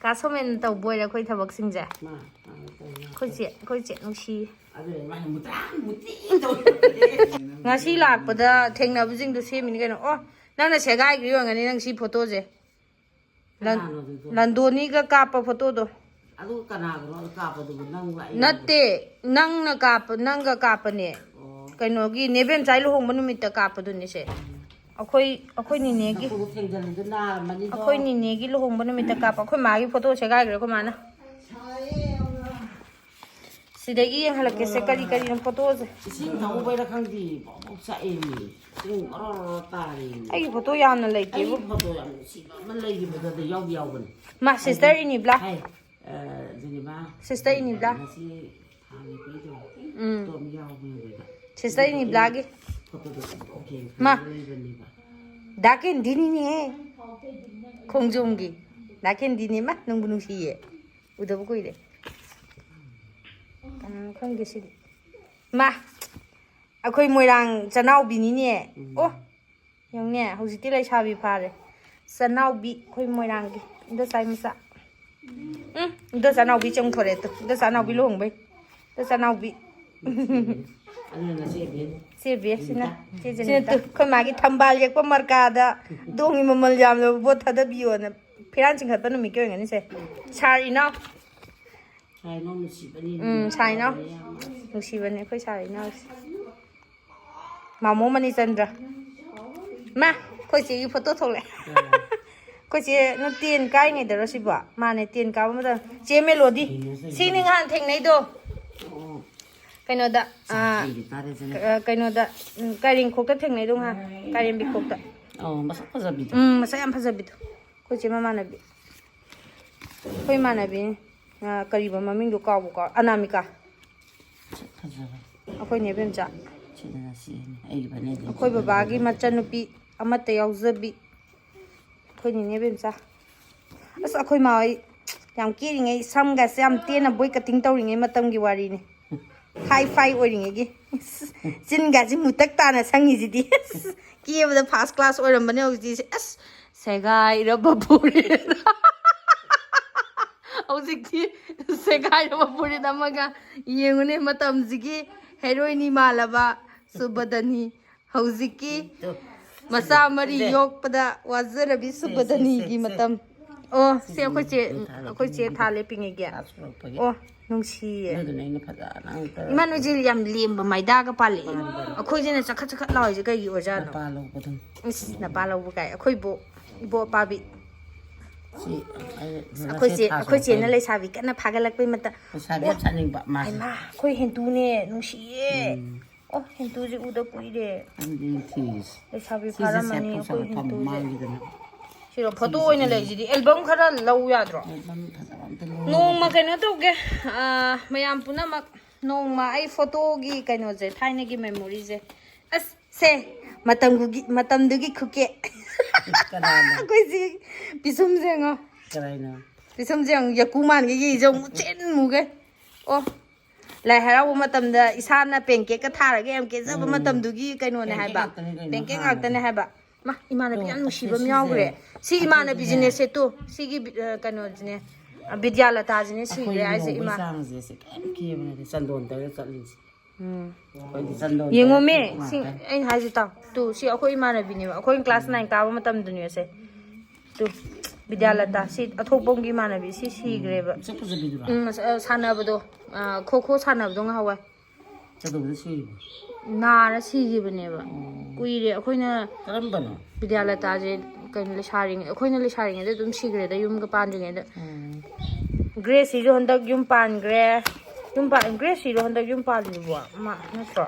ꯀꯥ ꯁꯣꯃꯦꯟꯅ ꯇꯧꯕ ꯑꯣꯏꯔꯦ ꯑꯩꯈꯣꯏ ꯊꯕꯛꯁꯤꯡꯁꯦ꯫ ꯃꯥ, ꯃꯥ ꯂꯣꯏ ꯇꯧꯔꯤ ꯉꯥꯛꯇꯅꯤ꯫ ꯑꯩꯈꯣꯏ ꯆꯦ, ꯑꯩꯈꯣꯏ ꯆꯦ ꯅꯨꯡꯁꯤ꯫ ꯑꯗꯨꯅ ꯃꯥꯅ ꯃꯨꯇ꯭ꯔꯥꯡ ꯃꯨꯇꯤ ꯇꯧꯔꯤ꯫ ꯉꯁꯤ ꯂꯥꯛꯄꯗ ꯊꯦꯡꯅꯕꯁꯤꯡꯗꯣ ꯁꯦꯝꯃꯤꯅꯤ ꯀꯩꯅꯣ꯫ ꯑꯣ, ꯅꯪꯅ ꯁꯦꯒꯥꯏꯈ꯭ꯔꯤ ꯑꯣꯏꯔꯝꯒꯅꯤ ꯅꯪ ꯁꯤ ꯐꯣꯇꯣꯁꯦ꯫ ꯂꯟ-, ꯀꯅꯥꯅꯣ ꯑꯗꯨꯗꯣ? ꯂꯟꯗꯣꯅꯤꯒ ꯀꯥꯞꯄ ꯐꯣꯇꯣꯗꯣ꯫ ꯑꯗꯨ ꯀꯅꯥꯒꯅꯣ ꯑꯗꯨ ꯀꯥꯞꯄꯗꯨꯕꯨ? ꯅꯪꯂ ꯑꯩꯔꯣ? ꯅꯠꯇꯦ, ꯅꯪꯅ ꯀꯥꯞꯄ, ꯅꯪꯒ ꯀꯥꯞꯄꯅꯦ꯫ ꯑꯣ꯫ ꯀꯩꯅꯣꯒꯤ ꯅꯦꯕꯦꯟꯆꯥꯏ ꯂꯨꯍꯣꯡꯕ ꯅꯨꯃꯤꯠꯇ ꯀꯥꯞꯄꯗꯨꯅꯤꯁꯦ꯫ ꯑꯩꯈꯣꯏ, ꯑꯩꯈꯣꯏ ꯅꯤꯅꯦꯒꯤ, ꯅꯈꯣꯡꯗꯣ ꯊꯦꯡꯖꯜꯂꯤꯗꯣ ꯅꯥꯔꯝꯃꯅꯤꯗꯣ꯫ ꯑꯩꯈꯣꯏ ꯅꯤꯅꯦꯒꯤ ꯂꯨꯍꯣꯡꯕ ꯅꯨꯃꯤꯠꯇ ꯀꯥꯞꯄ꯫ ꯑꯩꯈꯣꯏ ꯃꯥꯒꯤ ꯐꯣꯇꯣ ꯁꯦꯒꯥꯏꯈ꯭ꯔꯦ ꯑꯩꯈꯣꯏ ꯃꯥꯅ꯫ ꯁꯤꯗꯒꯤ ꯌꯦꯡꯍꯜꯂꯛꯀꯦꯁꯦ ꯀꯔꯤ ꯀꯔꯤꯅꯣ ꯐꯣꯇꯣꯁꯦ꯫ ꯏꯁꯤꯡ ꯊꯛꯎꯕꯩꯔ ꯈꯪꯗꯦ, ꯄ꯭ꯔꯣꯛ ꯄ꯭ꯔꯣꯛ ꯆꯥꯛꯑꯦꯃꯤ꯫ ꯏꯁꯤꯡ ꯑꯣꯔꯣ ꯑꯣꯔꯣ ꯇꯥꯔꯦꯃꯤ꯫ ꯑꯩꯒꯤ ꯐꯣꯇꯣ ꯌꯥꯝꯅ ꯑꯩꯒꯤ ꯂꯩꯇꯦꯕꯨ꯫ ꯐꯣꯇꯣ ꯌꯥꯝ ꯅꯨꯡꯁꯤꯕ ꯑꯃ ꯂꯩꯈꯤꯕꯗꯨꯗ ꯌꯥꯎꯗꯤ ꯌꯥꯎꯕꯅꯤ꯫ ꯃꯥ, ꯁꯤꯁꯇꯔ ꯏꯅꯤꯕ꯭ꯂꯥ? ꯍꯥꯏ, ꯑ, ꯖꯦꯅꯤꯃꯥ꯫ ꯁꯤꯁꯇꯔ ꯏꯅꯤꯕ꯭ꯂꯥ? ꯉꯁꯤ ꯍꯥꯟꯅ ꯄꯤꯗꯣ꯫ ꯎꯝ꯫ ꯐꯣꯇꯣ ꯑꯃ ꯌꯥꯎꯕꯅꯦꯕ꯫ ꯁꯤꯁꯇꯔ ꯏꯅꯤꯕ꯭ꯂꯥꯒꯤ꯫ ꯐꯣꯇꯣꯗꯣ ꯑꯣꯀꯦ, ꯃꯥ꯫ ꯂꯩꯕꯅꯦꯕ꯫ ꯗꯥ ꯀꯦꯟꯗꯤꯅꯤꯅꯦꯍꯦ꯫ ꯈꯣꯡꯖꯣꯝꯒꯤ꯫ ꯗꯥ ꯀꯦꯟꯗꯤꯅꯦ, ꯃꯥ, ꯅꯨꯡꯕꯨ ꯅꯨꯡꯁꯤꯌꯦ꯫ ꯎꯗꯕ ꯀꯨꯏꯔꯦ꯫ ꯀꯅꯥꯅꯣ ꯈꯪꯗꯦ ꯁꯤꯗꯤ꯫ ꯃꯥ, ꯑꯩꯈꯣꯏ ꯃꯣꯏꯔꯥꯡ ꯆꯅꯥꯎꯕꯤꯅꯤꯅꯦ꯫ ꯎꯝ꯫ ꯑꯣ, ꯌꯦꯡꯉꯨꯅꯦ, ꯍꯧꯖꯤꯛꯇꯤ ꯂꯩꯁꯥꯕꯤ ꯐꯥꯔꯦ꯫ ꯆꯅꯥꯎꯕꯤ, ꯑꯩꯈꯣꯏ ꯃꯣꯏꯔꯥꯡꯒꯤ ꯏꯟꯗꯣꯆꯥꯏ ꯃꯆꯥ꯫ ꯎꯝ, ꯏꯟꯗꯣꯆꯥ ꯅꯥꯎꯕꯤ ꯆꯣꯡꯊꯣꯔꯛꯑꯦ ꯇꯨ꯫ ꯏꯟꯗꯣꯆꯥ ꯅꯥꯎꯕꯤ ꯂꯨꯍꯣꯡꯕꯩ꯫ ꯏꯟꯗꯣꯆꯥ ꯅꯥꯎꯕꯤ꯫ ꯑꯗꯨꯅ ꯆꯦ ꯕꯦꯟ꯫ ꯆꯦ ꯕꯦꯟꯁꯤꯅ꯫ ꯆꯦ ꯖꯦꯅꯤꯇꯥ꯫ ꯁꯤꯅ ꯇꯨ, ꯑꯩꯈꯣꯏ ꯃꯥꯒꯤ ꯊꯝꯕꯥꯜ ꯌꯦꯛꯄ ꯃꯔꯀꯥꯗ ꯗꯣꯡꯒꯤ ꯃꯃꯜ ꯌꯥꯝꯂꯕ ꯄꯣꯠ ꯊꯥꯗꯕꯤꯌꯣꯅ ꯐꯤꯔꯥꯟ ꯆꯤꯡꯈꯠꯄ ꯅꯨꯃꯤꯠꯀꯤ ꯑꯣꯏꯔꯝꯒꯅꯤꯁꯦ꯫ ꯁꯥꯔ ꯏꯅꯥꯎ꯫ ꯁꯥꯏꯅꯥꯎ ꯅꯨꯡꯁꯤꯕꯅꯤ꯫ ꯎꯝ, ꯁꯥꯏꯅꯥꯎ꯫ ꯌꯥꯝꯅ꯫ ꯅꯨꯡꯁꯤꯕꯅꯦ ꯑꯩꯈꯣꯏ ꯁꯥꯏ ꯏꯅꯥꯎꯁꯦ꯫ ꯃꯥꯃꯣ ꯃꯅꯤꯆꯟꯗ꯭ꯔ꯫ ꯃꯥ, ꯑꯩꯈꯣꯏ ꯆꯦꯒꯤ ꯐꯣꯇꯣ ꯊꯣꯛꯂꯛꯑꯦ꯫ ꯑꯥ꯫ ꯑꯩꯈꯣꯏ ꯆꯦ ꯅꯪ ꯇꯦꯟ ꯀꯥꯏꯉꯩꯗꯔꯣ ꯁꯤꯕꯣ? ꯃꯥꯅꯦ, ꯇꯦꯟ ꯀꯥꯕ ꯃꯇꯝ꯫ ꯆꯦ ꯃꯦꯂꯣꯗꯤ꯫ ꯀꯩꯅꯣ ꯇꯧꯔꯤꯁꯦ꯫ ꯁꯤꯅꯤ ꯉꯍꯥꯟ ꯊꯦꯡꯅꯩꯗꯣ꯫ ꯑꯣ꯫ ꯀꯩꯅꯣꯗ, ꯑꯥ, ꯆꯥꯛ ꯊꯤꯒꯦ ꯇꯥꯔꯦ, ꯆꯦ꯫ ꯑ, ꯀꯩꯅꯣꯗ, ꯎꯝ, ꯀꯥꯏꯔꯦꯟꯈꯣꯛꯇ ꯊꯦꯡꯅꯩꯗꯣ ꯉꯍꯥꯟ, ꯀꯥꯏꯔꯦꯟꯕꯤꯈꯣꯛꯇ꯫ ꯑꯣ, ꯃꯁꯛ ꯐꯖꯕꯤꯗꯣ꯫ ꯎꯝ, ꯃꯁꯛ ꯌꯥꯝ ꯐꯖꯕꯤꯗꯣ꯫ ꯑꯩꯈꯣꯏ ꯆꯦ ꯃꯃꯥꯟꯅꯕꯤ꯫ ꯑꯩꯈꯣꯏ ꯏꯃꯥꯟꯅꯕꯤꯅꯤ꯫ ꯑ, ꯀꯔꯤꯕ ꯃꯃꯤꯡꯗꯣ ꯀꯥꯎꯕꯨ ꯀꯥꯎ-, ꯑꯅꯥꯃꯤꯀꯥ꯫ ꯃꯁꯛ ꯐꯖꯕ꯫ ꯑꯩꯈꯣꯏ ꯅꯦ ꯕꯦꯝꯆꯥ꯫ ꯁꯤꯗꯅ ꯁꯤꯅꯤ꯫ ꯑꯩꯒꯤ ꯐꯅꯦꯛ ꯑꯩꯈꯣꯏ ꯕꯕꯥꯒꯤ ꯃꯆꯟꯅꯨꯄꯤ ꯑꯃꯠꯇ ꯌꯥꯎꯖꯕꯤ꯫ ꯑꯩꯈꯣꯏ ꯅꯦꯅꯦ ꯕꯦꯝꯆꯥ꯫ ꯑꯁ, ꯑꯩꯈꯣꯏ ꯃꯥ ꯍꯣꯏ ꯌꯥꯝ ꯀꯦꯔꯤꯉꯩ, ꯁꯝꯒꯁꯦ ꯌꯥꯝ ꯇꯦꯟꯅ ꯕꯣꯏ ꯀꯠꯇꯤꯡ ꯇꯧꯔꯤꯉꯩ ꯃꯇꯝꯒꯤ ꯋꯥꯔꯤꯅꯤ꯫ ꯍꯥꯏ ꯐꯥꯏ ꯑꯣꯏꯔꯤꯉꯩꯒꯤ꯫ ꯆꯤꯟꯒꯁꯤ ꯃꯨꯇꯛ ꯇꯥꯅ ꯁꯪꯉꯤꯁꯤꯗꯤ꯫ ꯀꯦꯕꯗ ꯐꯥꯔꯁ ꯀ꯭ꯂꯥꯁ ꯑꯣꯏꯔꯝꯕꯅꯦ, ꯍꯧꯖꯤꯛꯇꯤ ꯑꯁ, ꯁꯦꯒꯥꯏꯔꯕ ꯐꯨꯔꯤꯠ꯫ ꯍꯧꯖꯤꯛꯇꯤ ꯁꯦꯒꯥꯏꯔꯕ ꯐꯨꯔꯤꯠ ꯑꯃꯒ꯫ ꯌꯦꯡꯉꯨꯅꯦ, ꯃꯇꯝꯁꯤꯒꯤ ꯍꯦꯔꯣꯏꯟ ꯃꯥꯜꯂꯕ ꯁꯨꯕꯗꯅꯤ꯫ ꯍꯧꯖꯤꯛꯀꯤ ꯇꯨ, ꯃꯆꯥ ꯁꯤꯁꯦ, ꯃꯔꯤ ꯁꯤꯁꯦ꯫ ꯌꯣꯛꯄꯗ ꯋꯥꯖꯔꯕꯤ ꯁꯦ, ꯁꯦ, ꯁꯨꯕꯗꯅꯤꯒꯤ ꯁꯦ, ꯁꯦ꯫ ꯃꯇꯝ꯫ ꯑꯣ, ꯁꯤ ꯁꯤꯁꯦ ꯑꯩꯈꯣꯏ ꯆꯦ, ꯌꯦꯡꯉꯨ, ꯊꯥ ꯑꯩꯈꯣꯏ ꯆꯦ ꯂꯦꯞꯄꯤꯉꯩꯒꯤ꯫ ꯊꯥ ꯂꯦꯞꯄꯤꯉꯩꯒꯤ꯫ ꯊꯥ ꯁꯨꯔꯛꯄꯒꯤ꯫ ꯑꯣ, ꯅꯨꯡꯁꯤꯌꯦ꯫ ꯑꯗꯨꯗꯨꯅ ꯑꯩꯅ ꯐꯖꯅ ꯑꯃꯨꯛꯇ ꯏꯃꯥ, ꯅꯣꯏꯁꯦ ꯌꯥꯝ ꯂꯦꯝꯕ ꯃꯥꯏꯗꯥꯒ ꯄꯥꯜꯂꯛꯑꯦ꯫ ꯄꯥꯟꯕꯅꯦ꯫ ꯑꯩꯈꯣꯏꯁꯤꯅ ꯆꯈꯠ ꯆꯈꯠ ꯂꯥꯎꯔꯤꯁꯦ ꯀꯩꯒꯤ ꯑꯣꯏꯖꯥꯠꯅꯣ? ꯅꯄꯥ ꯂꯧꯕꯗꯣ꯫ ꯏꯁ, ꯅꯄꯥ ꯂꯧꯕ ꯀꯥꯏ꯫ ꯑꯩꯈꯣꯏ ꯏꯕꯣꯛ, ꯏꯕꯣꯛ ꯑꯄꯥꯕꯤ꯫ ꯁꯤ, ꯑꯩ ꯑꯁ, ꯉꯁꯤ ꯑꯩꯈꯣꯏ ꯆꯦ, ꯊꯥ ꯑꯩꯈꯣꯏ ꯆꯦꯅ ꯁꯨꯔꯛꯄꯩꯅꯦ꯫ ꯂꯩꯁꯥꯕꯤ ꯀꯟꯅ ꯐꯥꯒꯠꯂꯛꯄꯩ ꯃꯇꯝ꯫ ꯂꯩꯁꯥꯕꯤ ꯑꯣ, ꯌꯥꯝ ꯁꯥꯅꯤꯡꯕ ꯃꯥꯁꯦ꯫ ꯍꯩꯃꯥ, ꯑꯩꯈꯣꯏ ꯍꯦꯟꯇꯨꯅꯦ, ꯅꯨꯡꯁꯤꯌꯦ꯫ ꯎꯝ꯫ ꯑꯣ, ꯍꯦꯟꯇꯨꯁꯦ ꯎꯗ ꯀꯨꯏꯔꯦ꯫ ꯑꯗꯨꯗꯤ ꯊꯤꯔꯤꯁꯦ꯫ ꯂꯩꯁꯥꯕꯤ ꯁꯤꯁꯦ ꯐꯥꯔꯝꯃꯅꯤ ꯁꯦꯞ ꯑꯩꯈꯣꯏ ꯇꯧꯁꯜꯂ ꯊꯝꯃꯣ ꯍꯦꯟꯇꯨꯁꯦ꯫ ꯃꯥꯡꯈꯤꯗꯅ꯫ ꯁꯤꯔꯣ, ꯐꯣꯇꯣ ꯁꯤꯁꯦ ꯑꯣꯏꯅ ꯎꯝ꯫ ꯂꯩꯁꯤꯗꯤ꯫ ꯑꯦꯜꯕꯝ ꯈꯔ ꯂꯧ ꯌꯥꯗ꯭ꯔꯣ? ꯑꯦꯜꯕꯝ ꯐꯖꯕ ꯑꯝꯇ ꯂꯧ ꯅꯣꯡꯃ ꯌꯥꯗ꯭ꯔꯣ? ꯀꯩꯅꯣ ꯇꯧꯒꯦ, ꯑ, ꯃꯌꯥꯝ ꯄꯨꯝꯅꯃꯛ ꯅꯣꯡꯃ ꯑꯩ ꯐꯣꯇꯣꯒꯤ ꯀꯩꯅꯣꯁꯦ, ꯊꯥꯏꯅꯒꯤ ꯃꯦꯃꯣꯔꯤꯁꯦ꯫ ꯑꯁ, ꯁꯦ, ꯃꯇꯝꯒꯤ, ꯃꯇꯝꯗꯨꯒꯤ ꯈꯨꯀꯦ꯫ ꯀꯅꯥꯅꯣ? ꯑꯩꯈꯣꯏꯁꯤ ꯄꯤꯁꯨꯝꯁꯦ ꯌꯦꯡꯉꯣ꯫ ꯀꯅꯥꯅꯣ? ꯄꯤꯁꯨꯝꯁꯦ ꯌꯦꯡꯉꯣ, ꯌꯥꯀꯨ ꯃꯥꯟꯒꯩ ꯌꯦꯡꯉꯨ, ꯆꯦꯟ ꯃꯨꯒꯩ꯫ ꯑꯣ, ꯂꯥꯏ ꯍꯔꯥꯎꯕ ꯃꯇꯝꯗ ꯏꯁꯥꯅ ꯄꯦꯟꯀꯦꯛꯀ ꯊꯥꯔꯒ ꯌꯥꯝ ꯀꯦꯖꯕ ꯎꯝ꯫ ꯃꯇꯝꯗꯨꯒꯤ ꯀꯩꯅꯣꯅꯦ ꯄꯦꯟꯀꯦꯛ ꯍꯥꯏꯕ꯫ ꯉꯥꯛꯇꯅꯤ ꯀꯩꯅꯣ ꯄꯦꯟꯀꯦꯛ ꯍꯥꯟꯅꯗꯤ꯫ ꯉꯥꯛꯇꯅꯦ ꯍꯥꯏꯕ꯫ ꯃꯥ, ꯏꯃꯥꯟꯅꯕꯤ ꯇꯣ, ꯌꯥꯝ ꯅꯨꯡꯁꯤꯕ ꯑꯁꯤ ꯑꯃ ꯌꯥꯎꯈ꯭ꯔꯦ꯫ ꯁꯤꯁꯦ꯫ ꯁꯤ ꯑꯗꯨꯗꯤꯅꯦ꯫ ꯏꯃꯥꯟꯅꯕꯤꯁꯤꯅꯦ, ꯁꯦ ꯇꯨ꯫ ꯁꯤꯒꯤ ꯕꯤ-, ꯑ, ꯀꯩꯅꯣꯁꯤꯅꯦ꯫ ꯑ, ꯕꯤꯗ꯭ꯌꯥꯂꯇꯥꯁꯤꯅꯦ ꯁꯤꯈ꯭ꯔꯦ ꯑꯩꯈꯣꯏ ꯍꯥꯏꯁꯦ, ꯌꯧꯕꯩ ꯏꯃꯥ꯫ ꯆꯥꯡꯁꯦ ꯁꯤ ꯀꯩꯝ ꯀꯦꯕ ꯅꯠꯇꯦ, ꯆꯟꯗꯣꯟ ꯇꯩꯔ ꯆꯠꯂꯤꯁꯦ꯫ ꯎꯝ꯫ ꯑꯩꯈꯣꯏꯗꯤ ꯆꯟꯗꯣꯟ ꯌꯦꯡꯉꯣꯃꯦ, ꯇꯩꯔ ꯆꯠꯄ ꯁꯤ ꯉꯥꯛꯇꯅꯤ꯫ ꯑꯩꯅ ꯍꯥꯏꯁꯦ ꯇꯥꯎ꯫ ꯇꯨ, ꯁꯤ ꯑꯩꯈꯣꯏ ꯏꯃꯥꯟꯅꯕꯤꯅꯦꯕ꯫ ꯑꯩꯈꯣꯏꯅ ꯀ꯭ꯂꯥꯁ ꯎꯝ꯫ ꯅꯥꯏꯟ ꯀꯥꯕ ꯃꯇꯝꯗꯨꯅꯦ ꯁꯦ꯫ ꯇꯨ, ꯕꯤꯗ꯭ꯌꯥꯂꯇꯥ, ꯁꯤ ꯑꯊꯣꯛꯄꯝꯒꯤ ꯏꯃꯥꯟꯅꯕꯤ, ꯁꯤ ꯁꯤꯈ꯭ꯔꯦꯕ꯫ ꯃꯁꯛ ꯐꯖꯕꯤꯗꯨꯔꯣ? ꯎꯝ, ꯑꯁ, ꯑ, ꯁꯥꯟꯅꯕꯗꯣ, ꯑ, ꯈꯣ ꯈꯣ ꯁꯥꯟꯅꯕꯗꯣ ꯉꯍꯥꯟꯋꯥꯏ꯫ ꯀꯩꯗꯧꯕꯗ ꯁꯤꯔꯤꯕ? ꯅꯥꯔ ꯁꯤꯈꯤꯕꯅꯦꯕ꯫ ꯑꯣ꯫ ꯀꯨꯏꯔꯦ ꯑꯩꯈꯣꯏꯅ ꯀꯔꯝꯕꯅꯣ? ꯕꯤꯗ꯭ꯌꯥꯂꯇꯥꯁꯦ ꯀꯩꯅꯣ, ꯂꯩꯁꯥꯔꯤꯉꯩ, ꯑꯩꯈꯣꯏꯅ ꯂꯩꯁꯥꯔꯤꯉꯩꯗ ꯑꯗꯨꯝ ꯁꯤꯈ꯭ꯔꯦꯗ, ꯌꯨꯝꯒ ꯄꯥꯟꯗ꯭ꯔꯤꯉꯩꯗ꯫ ꯎꯝ꯫ ꯒ꯭ꯔꯦꯁꯤꯁꯨ ꯍꯟꯗꯛ ꯌꯨꯝ ꯄꯥꯟꯈ꯭ꯔꯦ꯫ ꯌꯨꯝ ꯄꯥꯟ-, ꯒ꯭ꯔꯦꯁꯤꯔꯣ ꯍꯟꯗꯛ ꯌꯨꯝ ꯄꯥꯜꯂꯤꯕꯣ? ꯃꯥ ꯅꯠꯇ꯭ꯔꯣ?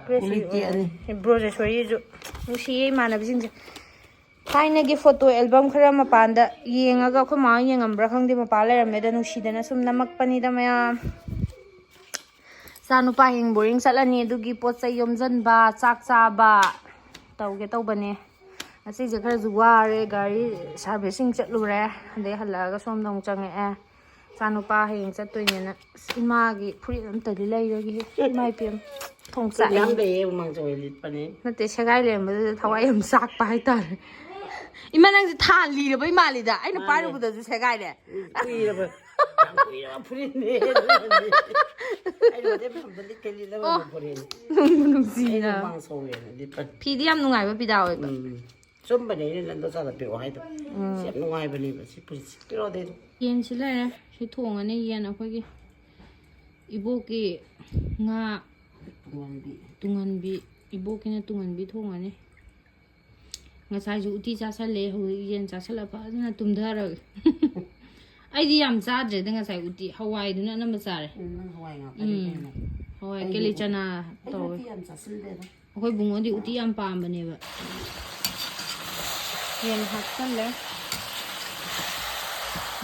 ꯀ꯭ꯔꯦꯁꯤ ꯀ꯭ꯋꯥꯂꯤꯇꯤ ꯑꯅꯤ꯫ ꯕ꯭ꯔꯣꯖꯦꯁꯣꯔꯤꯁꯨ ꯅꯨꯡꯁꯤꯌꯦ ꯏꯃꯥꯟꯅꯕꯤꯁꯤꯡꯁꯦ꯫ ꯊꯥꯏꯅꯒꯤ ꯐꯣꯇꯣ ꯑꯦꯜꯕꯝ ꯈꯔ ꯃꯄꯥꯟꯗ ꯌꯦꯡꯉꯒ, ꯑꯩꯈꯣꯏ ꯃꯥ ꯍꯣꯏ ꯌꯦꯡꯉꯝꯕ꯭ꯔꯥ ꯈꯪꯗꯦ, ꯃꯄꯥꯟ ꯂꯩꯔꯝꯃꯦꯗ꯫ ꯅꯨꯡꯁꯤꯗꯅ ꯁꯨꯝ ꯅꯝꯃꯛꯄꯅꯤꯗ ꯃꯌꯥꯝ꯫ ꯏꯆꯥ ꯅꯨꯄꯥ ꯍꯌꯦꯡ ꯕꯣꯔꯗꯤꯡ ꯆꯠꯂꯅꯤ, ꯑꯗꯨꯒꯤ ꯄꯣꯠ ꯆꯩ ꯌꯣꯝꯁꯤꯟꯕ, ꯆꯥꯛ ꯆꯥꯕ ꯇꯧꯒꯦ ꯇꯧꯕꯅꯦ꯫ ꯉꯁꯤꯁꯦ ꯈꯔꯁꯨ ꯋꯥꯔꯦ, ꯒꯥꯔꯤ ꯁꯥꯔꯚꯤꯁꯤꯡ ꯆꯠꯂꯨꯔꯦ, ꯑꯗꯩ ꯍꯜꯂꯛꯑꯒ ꯁꯣꯝꯗ ꯑꯃꯨꯛ ꯆꯪꯉꯛꯑꯦ꯫ ꯏꯆꯥ ꯅꯨꯄꯥ ꯍꯌꯦꯡ ꯆꯠꯇꯣꯏꯅꯦꯅ꯫ ꯑꯁ, ꯏꯃꯥꯒꯤ ꯐꯨꯔꯤꯠ ꯑꯝꯇꯗꯤ ꯂꯩꯔꯒꯦ꯫ ꯏꯃꯥ ꯏꯄꯦꯝ, ꯊꯣꯡ ꯐꯨꯔꯤꯠ ꯃꯌꯥꯝ ꯆꯥꯛꯏ꯫ ꯂꯩꯌꯦ, ꯍꯨꯃꯥꯡ ꯁꯧꯋꯦ ꯂꯤꯠꯄꯅꯦ꯫ ꯅꯠꯇꯦ, ꯁꯦꯒꯥꯏ ꯂꯩꯔꯝꯕꯗꯨꯗ ꯊꯋꯥꯏ ꯌꯥꯝ ꯆꯥꯛꯄ ꯍꯥꯏꯇꯥꯔꯦ꯫ ꯏꯃꯥ, ꯅꯪꯁꯦ ꯊꯥ ꯂꯤꯔꯕ ꯏꯃꯥꯜꯂꯤꯗ, ꯑꯩꯅ ꯃꯥꯅꯦ꯫ ꯄꯥꯏꯔꯨꯕꯗꯁꯨ ꯁꯦꯒꯥꯏꯔꯦ꯫ ꯎꯝ, ꯀꯨꯏꯔꯕ, ꯌꯥꯝ ꯀꯨꯏꯔꯕ ꯐꯨꯔꯤꯠꯅꯦ꯫ ꯑꯩꯅ ꯃꯇꯦꯛ ꯃꯇꯝꯗ ꯂꯤꯠꯀꯦ ꯂꯤꯠꯂꯕ ꯑꯣ꯫ ꯐꯨꯔꯤꯠꯅꯤ꯫ ꯅꯨꯡꯕꯨ ꯅꯨꯡꯁꯤꯅ꯫ ꯑꯩꯅ ꯍꯨꯃꯥꯡ ꯁꯧꯋꯦꯅ ꯂꯤꯠꯄꯅꯤ꯫ ꯐꯤꯗꯤ ꯌꯥꯝ ꯅꯨꯡꯉꯥꯏꯕ ꯐꯤꯗꯥ ꯑꯣꯏꯕ꯫ ꯎꯝ꯫ ꯆꯨꯝꯕꯅꯦ, ꯑꯩꯅ ꯅꯟꯗꯣꯆꯥꯗ ꯄꯤꯔꯛꯑꯣ ꯍꯥꯏꯗꯣ꯫ ꯎꯝ꯫ ꯁꯤ ꯌꯥꯝ ꯅꯨꯡꯉꯥꯏꯕꯅꯦꯕ, ꯁꯤ ꯐꯨꯔꯤꯠꯁꯦ꯫ ꯄꯤꯔꯛꯑꯣ ꯑꯗꯩꯗꯣ꯫ ꯌꯦꯟꯁꯤ ꯂꯩꯔꯦ꯫ ꯁꯤ ꯊꯣꯡꯉꯅꯤ ꯌꯦꯟ ꯑꯩꯈꯣꯏꯒꯤ꯫ ꯏꯕꯣꯛꯀꯤ ꯉꯥ ꯇꯨꯡꯍꯟꯕꯤ꯫ ꯇꯨꯡꯍꯟꯕꯤ꯫ ꯏꯕꯣꯛꯀꯤꯅ ꯇꯨꯡꯍꯟꯕꯤ ꯊꯣꯡꯉꯅꯤ꯫ ꯉꯁꯥꯏꯁꯨ ꯎꯇꯤ ꯆꯥꯁꯜꯂꯦ, ꯍꯧꯖꯤꯛ ꯌꯦꯟ ꯆꯥꯁꯜꯂ ꯐꯖꯅ ꯇꯨꯝꯊꯔꯒꯦ꯫ ꯑꯩꯗꯤ ꯌꯥꯝ ꯆꯥꯗ꯭ꯔꯦꯗ ꯉꯁꯥꯏ ꯎꯇꯤ꯫ ꯍꯋꯥꯏꯗꯨꯅ ꯑꯅꯝꯕ ꯆꯥꯔꯦ꯫ ꯎꯝ, ꯅꯪ ꯍꯋꯥꯏ ꯉꯥꯛꯇꯅꯤ ꯎꯝ꯫ ꯀꯩꯅꯣ꯫ ꯍꯋꯥꯏ ꯑꯩꯗꯤ ꯀꯦꯂꯤ ꯆꯅꯥ ꯑꯩꯗꯤ ꯇꯧꯋꯦ꯫ ꯎꯇꯤ ꯌꯥꯝ ꯆꯥꯁꯤꯜꯂꯦꯗ꯫ ꯑꯩꯈꯣꯏ ꯕꯨꯡꯉꯣꯗꯤ ꯎꯇꯤ ꯌꯥꯝ ꯄꯥꯝꯕꯅꯦꯕ꯫ ꯌꯦꯟ ꯍꯥꯞꯆꯜꯂꯦ꯫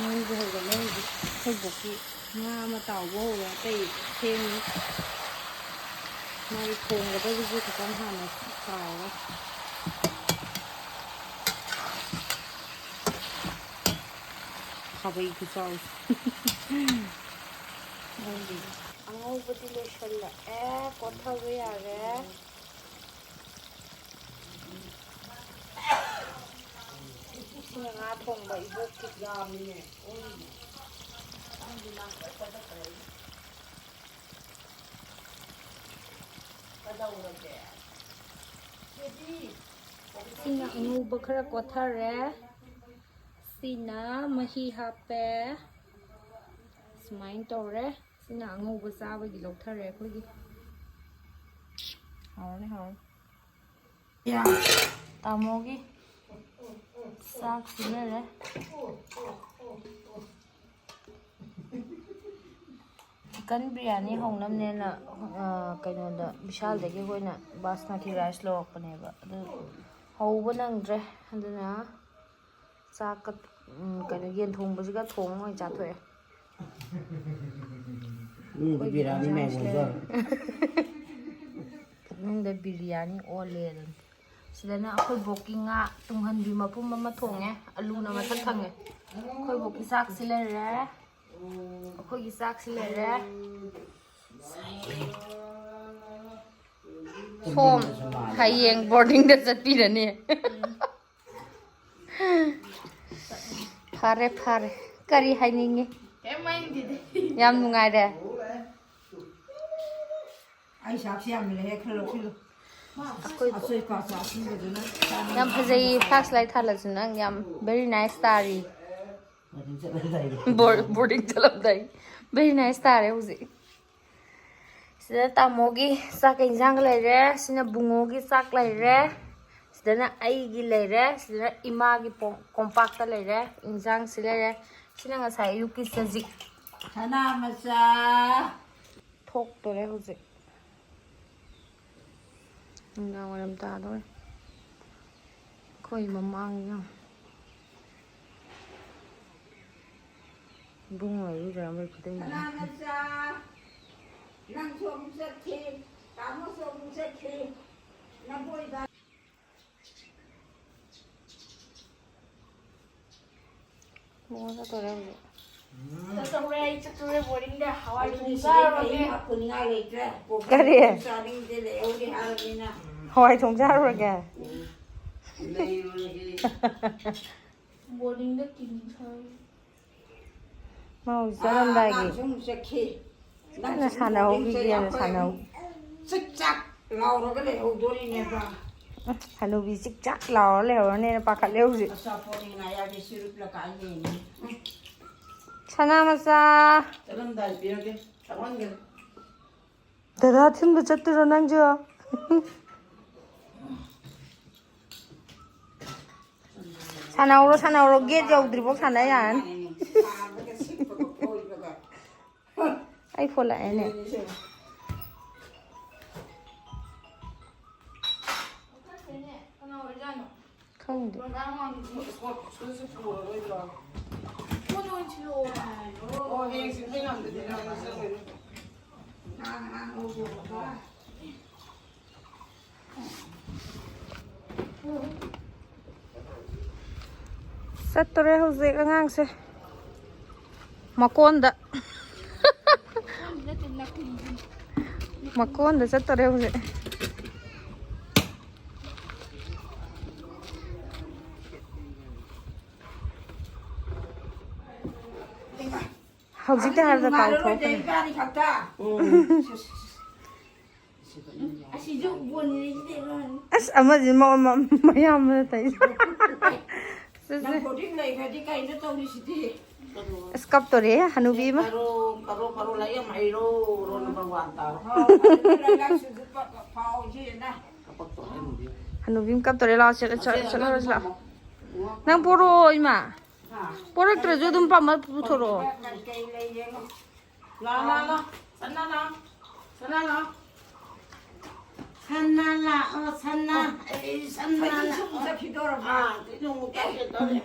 ꯃꯩꯁꯦ ꯍꯧꯒꯠꯂꯦ ꯍꯧꯖꯤꯛ꯫ ꯑꯩꯈꯣꯏ ꯕꯣꯛꯀꯤ ꯉꯥ ꯑꯃ ꯇꯥꯎꯕ ꯍꯧꯔꯦ, ꯑꯇꯩ ꯁꯦꯝꯃꯤ꯫ ꯃꯥꯒꯤ ꯊꯣꯡꯒꯗꯕꯁꯦ ꯈꯤꯇꯪ ꯍꯥꯟꯅ ꯇꯥꯎꯔꯦ꯫ ꯈꯥꯕꯩ ꯈꯨꯆꯥꯎꯁꯦ꯫ ꯑꯉꯧꯕꯗꯤ ꯂꯣꯏꯁꯜꯂꯛꯑꯦ, ꯀꯣꯠꯊꯕ ꯌꯥꯔꯦ꯫ ꯁꯤꯅ ꯉꯥ ꯊꯣꯡꯕ ꯏꯕꯣꯛꯀꯤ꯫ ꯁꯤꯅ ꯑꯉꯧꯕ ꯈꯔ ꯀꯣꯠꯊꯔꯦ꯫ ꯁꯤꯅ ꯃꯍꯤ ꯍꯥꯞꯄꯦ꯫ ꯁꯨꯃꯥꯏꯅ ꯇꯧꯔꯦ꯫ ꯁꯤꯅ ꯑꯉꯧꯕ ꯆꯥꯕꯒꯤ ꯂꯧꯊꯔꯦ ꯑꯩꯈꯣꯏꯒꯤ꯫ ꯍꯥꯎꯔꯅꯤ, ꯍꯥꯎꯔꯅꯤ꯫ ꯌꯥ, ꯇꯥꯃꯣꯒꯤ ꯆꯥꯛ ꯄꯤꯖꯔꯦ꯫ ꯆꯤꯛꯀꯟ ꯕꯤꯔꯌꯥꯅꯤ ꯍꯧꯅꯕꯅꯦꯅ, ꯑ, ꯀꯩꯅꯣꯗ, ꯕꯤꯁꯥꯜꯗꯒꯤ ꯑꯩꯈꯣꯏꯅ ꯕꯥꯁꯃꯇꯤ ꯔꯥꯏꯁ ꯂꯧꯔꯛꯄꯅꯦꯕ꯫ ꯑꯗꯨ ꯍꯧꯕ ꯅꯪꯗ꯭ꯔꯦ꯫ ꯑꯗꯨꯅ ꯆꯥꯛꯀ, ꯎꯝ, ꯀꯩꯅꯣ, ꯌꯦꯟ ꯊꯣꯡꯕꯁꯤꯒ ꯊꯣꯡꯉ ꯑꯣꯏꯅ ꯆꯥꯊꯣꯛꯑꯦ꯫ ꯃꯤꯗꯤ ꯑꯩꯈꯣꯏꯒꯤ ꯕꯤꯔꯌꯥꯅꯤ ꯏꯟꯖꯥꯡꯁꯤ ꯃꯌꯥꯝ ꯂꯩꯔꯦ꯫ ꯑꯣꯟꯗꯣꯔꯦ꯫ ꯄꯨꯛꯅꯨꯡꯗ ꯕꯤꯔꯌꯥꯅꯤ ꯑꯣꯜꯂꯦ ꯑꯗꯨꯅꯤ꯫ ꯁꯤꯗꯅ ꯑꯩꯈꯣꯏ ꯕꯣꯛꯀꯤ ꯉꯥ ꯇꯨꯡꯍꯟꯕꯤ ꯃꯄꯨꯝ ꯑꯃ ꯊꯣꯡꯉꯦ, ꯑꯂꯨꯅ ꯃꯊꯛ ꯊꯪꯉꯦ꯫ ꯑꯩꯈꯣꯏ ꯕꯣꯛꯀꯤ ꯆꯥꯛꯁꯤ ꯂꯩꯔꯦ, ꯑꯩꯈꯣꯏꯒꯤ ꯆꯥꯛꯁꯤ ꯂꯩꯔꯦ꯫ ꯁꯣꯝ ꯍꯌꯦꯡ ꯕꯣꯔꯗꯤꯡꯗ ꯆꯠꯄꯤꯔꯅꯤ꯫ ꯐꯔꯦ, ꯐꯔꯦ꯫ ꯀꯔꯤ ꯍꯥꯏꯅꯤꯡꯉꯤ? ꯀꯩꯝ ꯍꯥꯏꯅꯤꯡꯗꯦꯗ꯫ ꯌꯥꯝ ꯅꯨꯡꯉꯥꯏꯔꯦ꯫ ꯑꯩ ꯆꯥꯛꯁꯤ ꯌꯥꯝ ꯂꯩꯍꯦ, ꯈꯔ ꯂꯧꯁꯤꯜꯂꯨ꯫ ꯑꯩꯈꯣꯏ ꯑꯆꯣꯏ ꯑꯄꯥ ꯆꯥꯁꯤꯟꯕꯗꯨꯅ ꯌꯥꯝ ꯐꯖꯩ, ꯐ꯭ꯂꯥꯁ ꯂꯥꯏꯠ ꯊꯥꯜꯂꯁꯨ ꯅꯪ ꯌꯥꯝ very nice ꯇꯥꯔꯤ꯫ ꯕꯣꯔ-, ꯕꯣꯔꯗꯤꯡ ꯆꯠꯂꯝꯗꯥꯏ very nice ꯇꯥꯔꯦ ꯍꯧꯖꯤꯛ꯫ ꯁꯤꯗ ꯇꯥꯃꯣꯒꯤ ꯆꯥꯛꯀ ꯏꯟꯁꯥꯡꯒ ꯂꯩꯔꯦ꯫ ꯁꯤꯅ ꯕꯨꯡꯉꯣꯒꯤ ꯆꯥꯛ ꯂꯩꯔꯦ꯫ ꯁꯤꯗꯅ ꯑꯩꯒꯤ ꯂꯩꯔꯦ꯫ ꯁꯤꯗꯅ ꯏꯃꯥꯒꯤ ꯄꯣ-, ꯀꯣꯝꯄꯥꯛꯇ ꯂꯩꯔꯦ꯫ ꯏꯟꯁꯥꯡꯁꯤ ꯂꯩꯔꯦ꯫ ꯁꯤꯅ ꯉꯁꯥꯏ ꯑꯌꯨꯛꯀꯤ ꯆꯖꯤꯛ꯫ ꯁꯅꯥ ꯃꯆꯥ꯫ ꯊꯣꯛꯇꯣꯔꯦ ꯍꯧꯖꯤꯛ꯫ ꯅꯨꯡꯗꯥꯡ ꯋꯥꯏꯔꯝ ꯇꯥꯗꯣꯔꯦ꯫ ꯑꯩꯈꯣꯏ ꯃꯃꯥꯡꯒꯤ ꯏꯕꯨꯡꯉꯣ ꯏꯔꯨꯖꯔꯝꯕꯩ ꯈꯨꯗꯩꯅꯦ꯫ ꯁꯅꯥ ꯃꯆꯥ, ꯅꯪꯁꯨ ꯑꯃꯨꯛ ꯆꯠꯈꯤ, ꯇꯥꯃꯣꯁꯨ ꯑꯃꯨꯛ ꯆꯠꯈꯤ, ꯅꯕꯣꯏꯕ꯫ ꯃꯉꯣꯟꯗ ꯇꯧꯔꯦ ꯍꯧꯖꯤꯛ꯫ ꯆꯠꯇꯧꯔꯦ, ꯑꯩ ꯆꯠꯇꯧꯔꯦ ꯕꯣꯔꯗꯤꯡꯗ꯫ ꯍꯋꯥꯏ ꯊꯣꯡ ꯆꯥꯔꯨꯔꯒꯦ꯫ ꯀꯔꯤ? ꯆꯥꯅꯤꯡꯗꯦ, ꯂꯩꯍꯧꯔꯤ ꯍꯥꯏꯔꯕꯅꯤꯅ꯫ ꯍꯋꯥꯏ ꯊꯣꯡ ꯆꯥꯔꯨꯔꯒꯦ? ꯂꯩꯔꯨꯔꯒꯦ꯫ ꯕꯣꯔꯗꯤꯡꯗ ꯀꯤꯂꯤ ꯊꯥꯔꯨꯔꯒꯦ꯫ ꯃꯥ ꯍꯧꯖꯤꯛ ꯑꯥ, ꯆꯠꯂꯝꯗꯥꯏꯒꯤ꯫ ꯑꯉꯥꯡꯁꯨ ꯑꯃꯨꯛ ꯆꯠꯈꯤ꯫ ꯀꯟꯅ ꯅꯪꯁꯨ ꯁꯥꯟꯅꯍꯧꯈꯤꯒꯦꯅ ꯕꯣꯔꯗꯤꯡ ꯆꯠꯂꯤ, ꯑꯩꯈꯣꯏ ꯁꯥꯟꯅꯍꯧ꯫ ꯑꯃꯨꯛ ꯆꯤꯛ ꯆꯥꯛ ꯂꯥꯎꯔꯒ ꯂꯩꯍꯧꯗꯣꯔꯤꯅꯦꯕ꯫ ꯎꯝ, ꯍꯅꯨꯕꯤ ꯆꯤꯛ ꯆꯥꯛ ꯂꯥꯎꯔ ꯂꯩꯍꯧꯔꯅꯦꯅ ꯄꯥꯈꯠꯂꯦ ꯍꯧꯖꯤꯛ꯫ ꯑꯆꯥꯄꯣꯠꯅꯤ ꯉꯥ ꯌꯥꯎꯕꯤ ꯁꯤꯔꯨꯞꯂ ꯀꯥꯏ ꯌꯦꯡꯉꯤ꯫ ꯎꯝ꯫ ꯁꯅꯥ ꯃꯆꯥ꯫ ꯆꯠꯂꯝꯗꯥꯏ ꯄꯤꯔꯒꯦ, ꯆꯥꯎꯍꯟꯒꯦ꯫ ꯗꯗꯥ ꯊꯤꯟꯕ ꯆꯠꯇꯣꯏꯔꯣ ꯅꯪꯁꯨ? ꯁꯥꯟꯅꯧꯔꯣ, ꯁꯥꯟꯅꯧꯔꯣ, ꯒꯦꯠ ꯌꯧꯗ꯭ꯔꯤꯐꯥꯎ ꯁꯥꯟꯅ ꯌꯥꯔꯅꯤ꯫ ꯁꯥꯕꯒ ꯁꯤꯠꯄꯒ ꯐꯣꯏꯕꯒ꯫ ꯑꯩ ꯐꯣꯟ ꯂꯥꯛꯑꯦꯅꯦ꯫ ꯈꯪꯗꯦ꯫ ꯆꯠꯇꯣꯔꯦ ꯍꯧꯖꯤꯛ ꯑꯉꯥꯡꯁꯦ ꯃꯀꯣꯟꯗ꯫ ꯃꯀꯣꯟꯗ ꯆꯠꯇꯣꯔꯦ ꯍꯧꯖꯤꯛ꯫ ꯍꯧꯖꯤꯛꯇ ꯍꯥꯏꯕꯗ ꯀꯥꯎꯊꯣꯛꯈ꯭ꯔꯦ꯫ ꯏꯕꯥꯅꯤ ꯈꯛꯇ꯫ ꯑꯁꯤꯁꯨ ꯕꯣꯅꯤꯁꯤꯗꯤ꯫ ꯑꯁ ꯑꯃꯁꯤ ꯃ- ꯃ- ꯃꯌꯥꯝꯕꯅ ꯇꯧꯔꯤꯁꯦ꯫ ꯅꯪ ꯕꯣꯔꯗꯤꯡ ꯂꯩꯈ꯭ꯔꯗꯤ ꯀꯩꯅꯣ ꯇꯧꯔꯤꯁꯤꯗꯤ? ꯑꯁ ꯀꯞꯇꯣꯔꯦ ꯍꯅꯨꯕꯤ ꯑꯃ꯫ ꯀꯔꯣ ꯀꯔꯣ ꯀꯔꯣ ꯂꯥꯏꯔꯤꯛ ꯌꯥꯝ ꯍꯩꯔꯣ, ꯔꯣꯜ ꯅꯝꯕꯔ ꯋꯥꯟ ꯇꯥꯔꯣ꯫ ꯐꯥꯎ, ꯑꯗꯨꯗꯤ ꯂꯥꯏꯔꯤꯛ ꯂꯥꯏꯁꯨꯁꯨ ꯄ- ꯄ- ꯐꯥꯎ ꯏꯆꯦꯅ꯫ ꯀꯞꯄꯛꯇꯣꯔꯦ ꯍꯅꯨꯕꯤ꯫ ꯍꯅꯨꯕꯤ ꯑꯃ ꯀꯞꯇꯣꯔꯦ ꯂꯥꯛꯑꯣ ꯆꯠꯂꯣ ꯆꯠꯂꯣ ꯆꯠꯂꯣ ꯂꯥꯛꯑꯣ꯫ ꯅꯪ ꯄꯣꯔꯛꯑꯣ ꯏꯃꯥ꯫ ꯄꯣꯔꯛꯇ꯭ꯔꯁꯨ ꯑꯗꯨꯝ ꯄꯥꯝꯃ ꯄꯨꯊꯣꯔꯛꯑꯣ꯫ ꯀꯩ ꯂꯩ ꯌꯦꯡꯉꯣ꯫ ꯂꯥ ꯂꯥ ꯂꯥ꯫ ꯁꯅꯥ ꯂꯥ꯫ ꯁꯅꯥ ꯂꯥ꯫ ꯁꯅꯥ ꯂꯥ꯫ ꯑꯣ ꯁꯅꯥ꯫ ꯑꯩ ꯁꯅꯥ ꯂꯥ꯫ ꯁꯨꯝ ꯆꯠꯈꯤꯗꯧꯔꯕ꯫ ꯑꯥ, ꯁꯤꯗꯤ ꯑꯃꯨꯛ ꯆꯠꯈꯤꯗꯧꯔꯦ꯫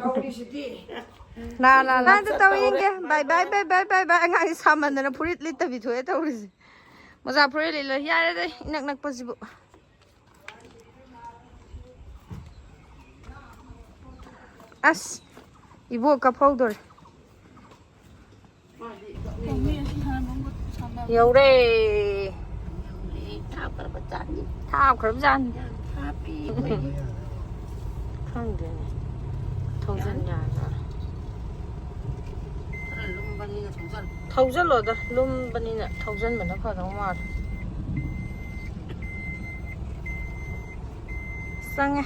ꯇꯧꯔꯤꯁꯤꯗꯤ꯫ ꯂꯥ ꯂꯥ ꯂꯥ꯫ ꯇꯧꯔꯦ꯫ ꯕꯥꯏ ꯕꯥꯏ ꯕꯥꯏ ꯕꯥꯏ ꯕꯥꯏ ꯕꯥꯏ꯫ ꯑꯉꯥꯡꯁꯦ ꯁꯥꯃꯟꯗꯅ ꯐꯨꯔꯤꯠ ꯂꯤꯠꯇꯕꯤ ꯊꯣꯛꯑꯦ ꯇꯧꯔꯤꯁꯦ꯫ ꯃꯣꯖꯥ ꯐꯨꯔꯤꯠ ꯂꯤꯠꯂ ꯌꯥꯔꯦꯗ ꯏꯅꯛ ꯅꯛꯄꯁꯤꯕꯨ꯫ ꯑꯁ ꯏꯕꯣꯛ ꯀꯞꯐꯧꯗꯣꯔꯦ꯫ ꯌꯧꯔꯦ꯫ ꯊꯥꯞꯈ꯭ꯔꯕ ꯖꯥꯠꯅꯤ꯫ ꯈꯪꯗꯦꯅꯦ꯫ ꯊꯧꯖꯤꯟ ꯌꯥꯖꯥꯠꯂ? ꯊꯧꯖꯜꯂꯣꯗ, ꯂꯨꯝꯕꯅꯤꯅ ꯊꯧꯖꯟꯕꯅ ꯐꯗꯧ ꯃꯥꯜꯂꯦ꯫ ꯆꯪꯉꯦ꯫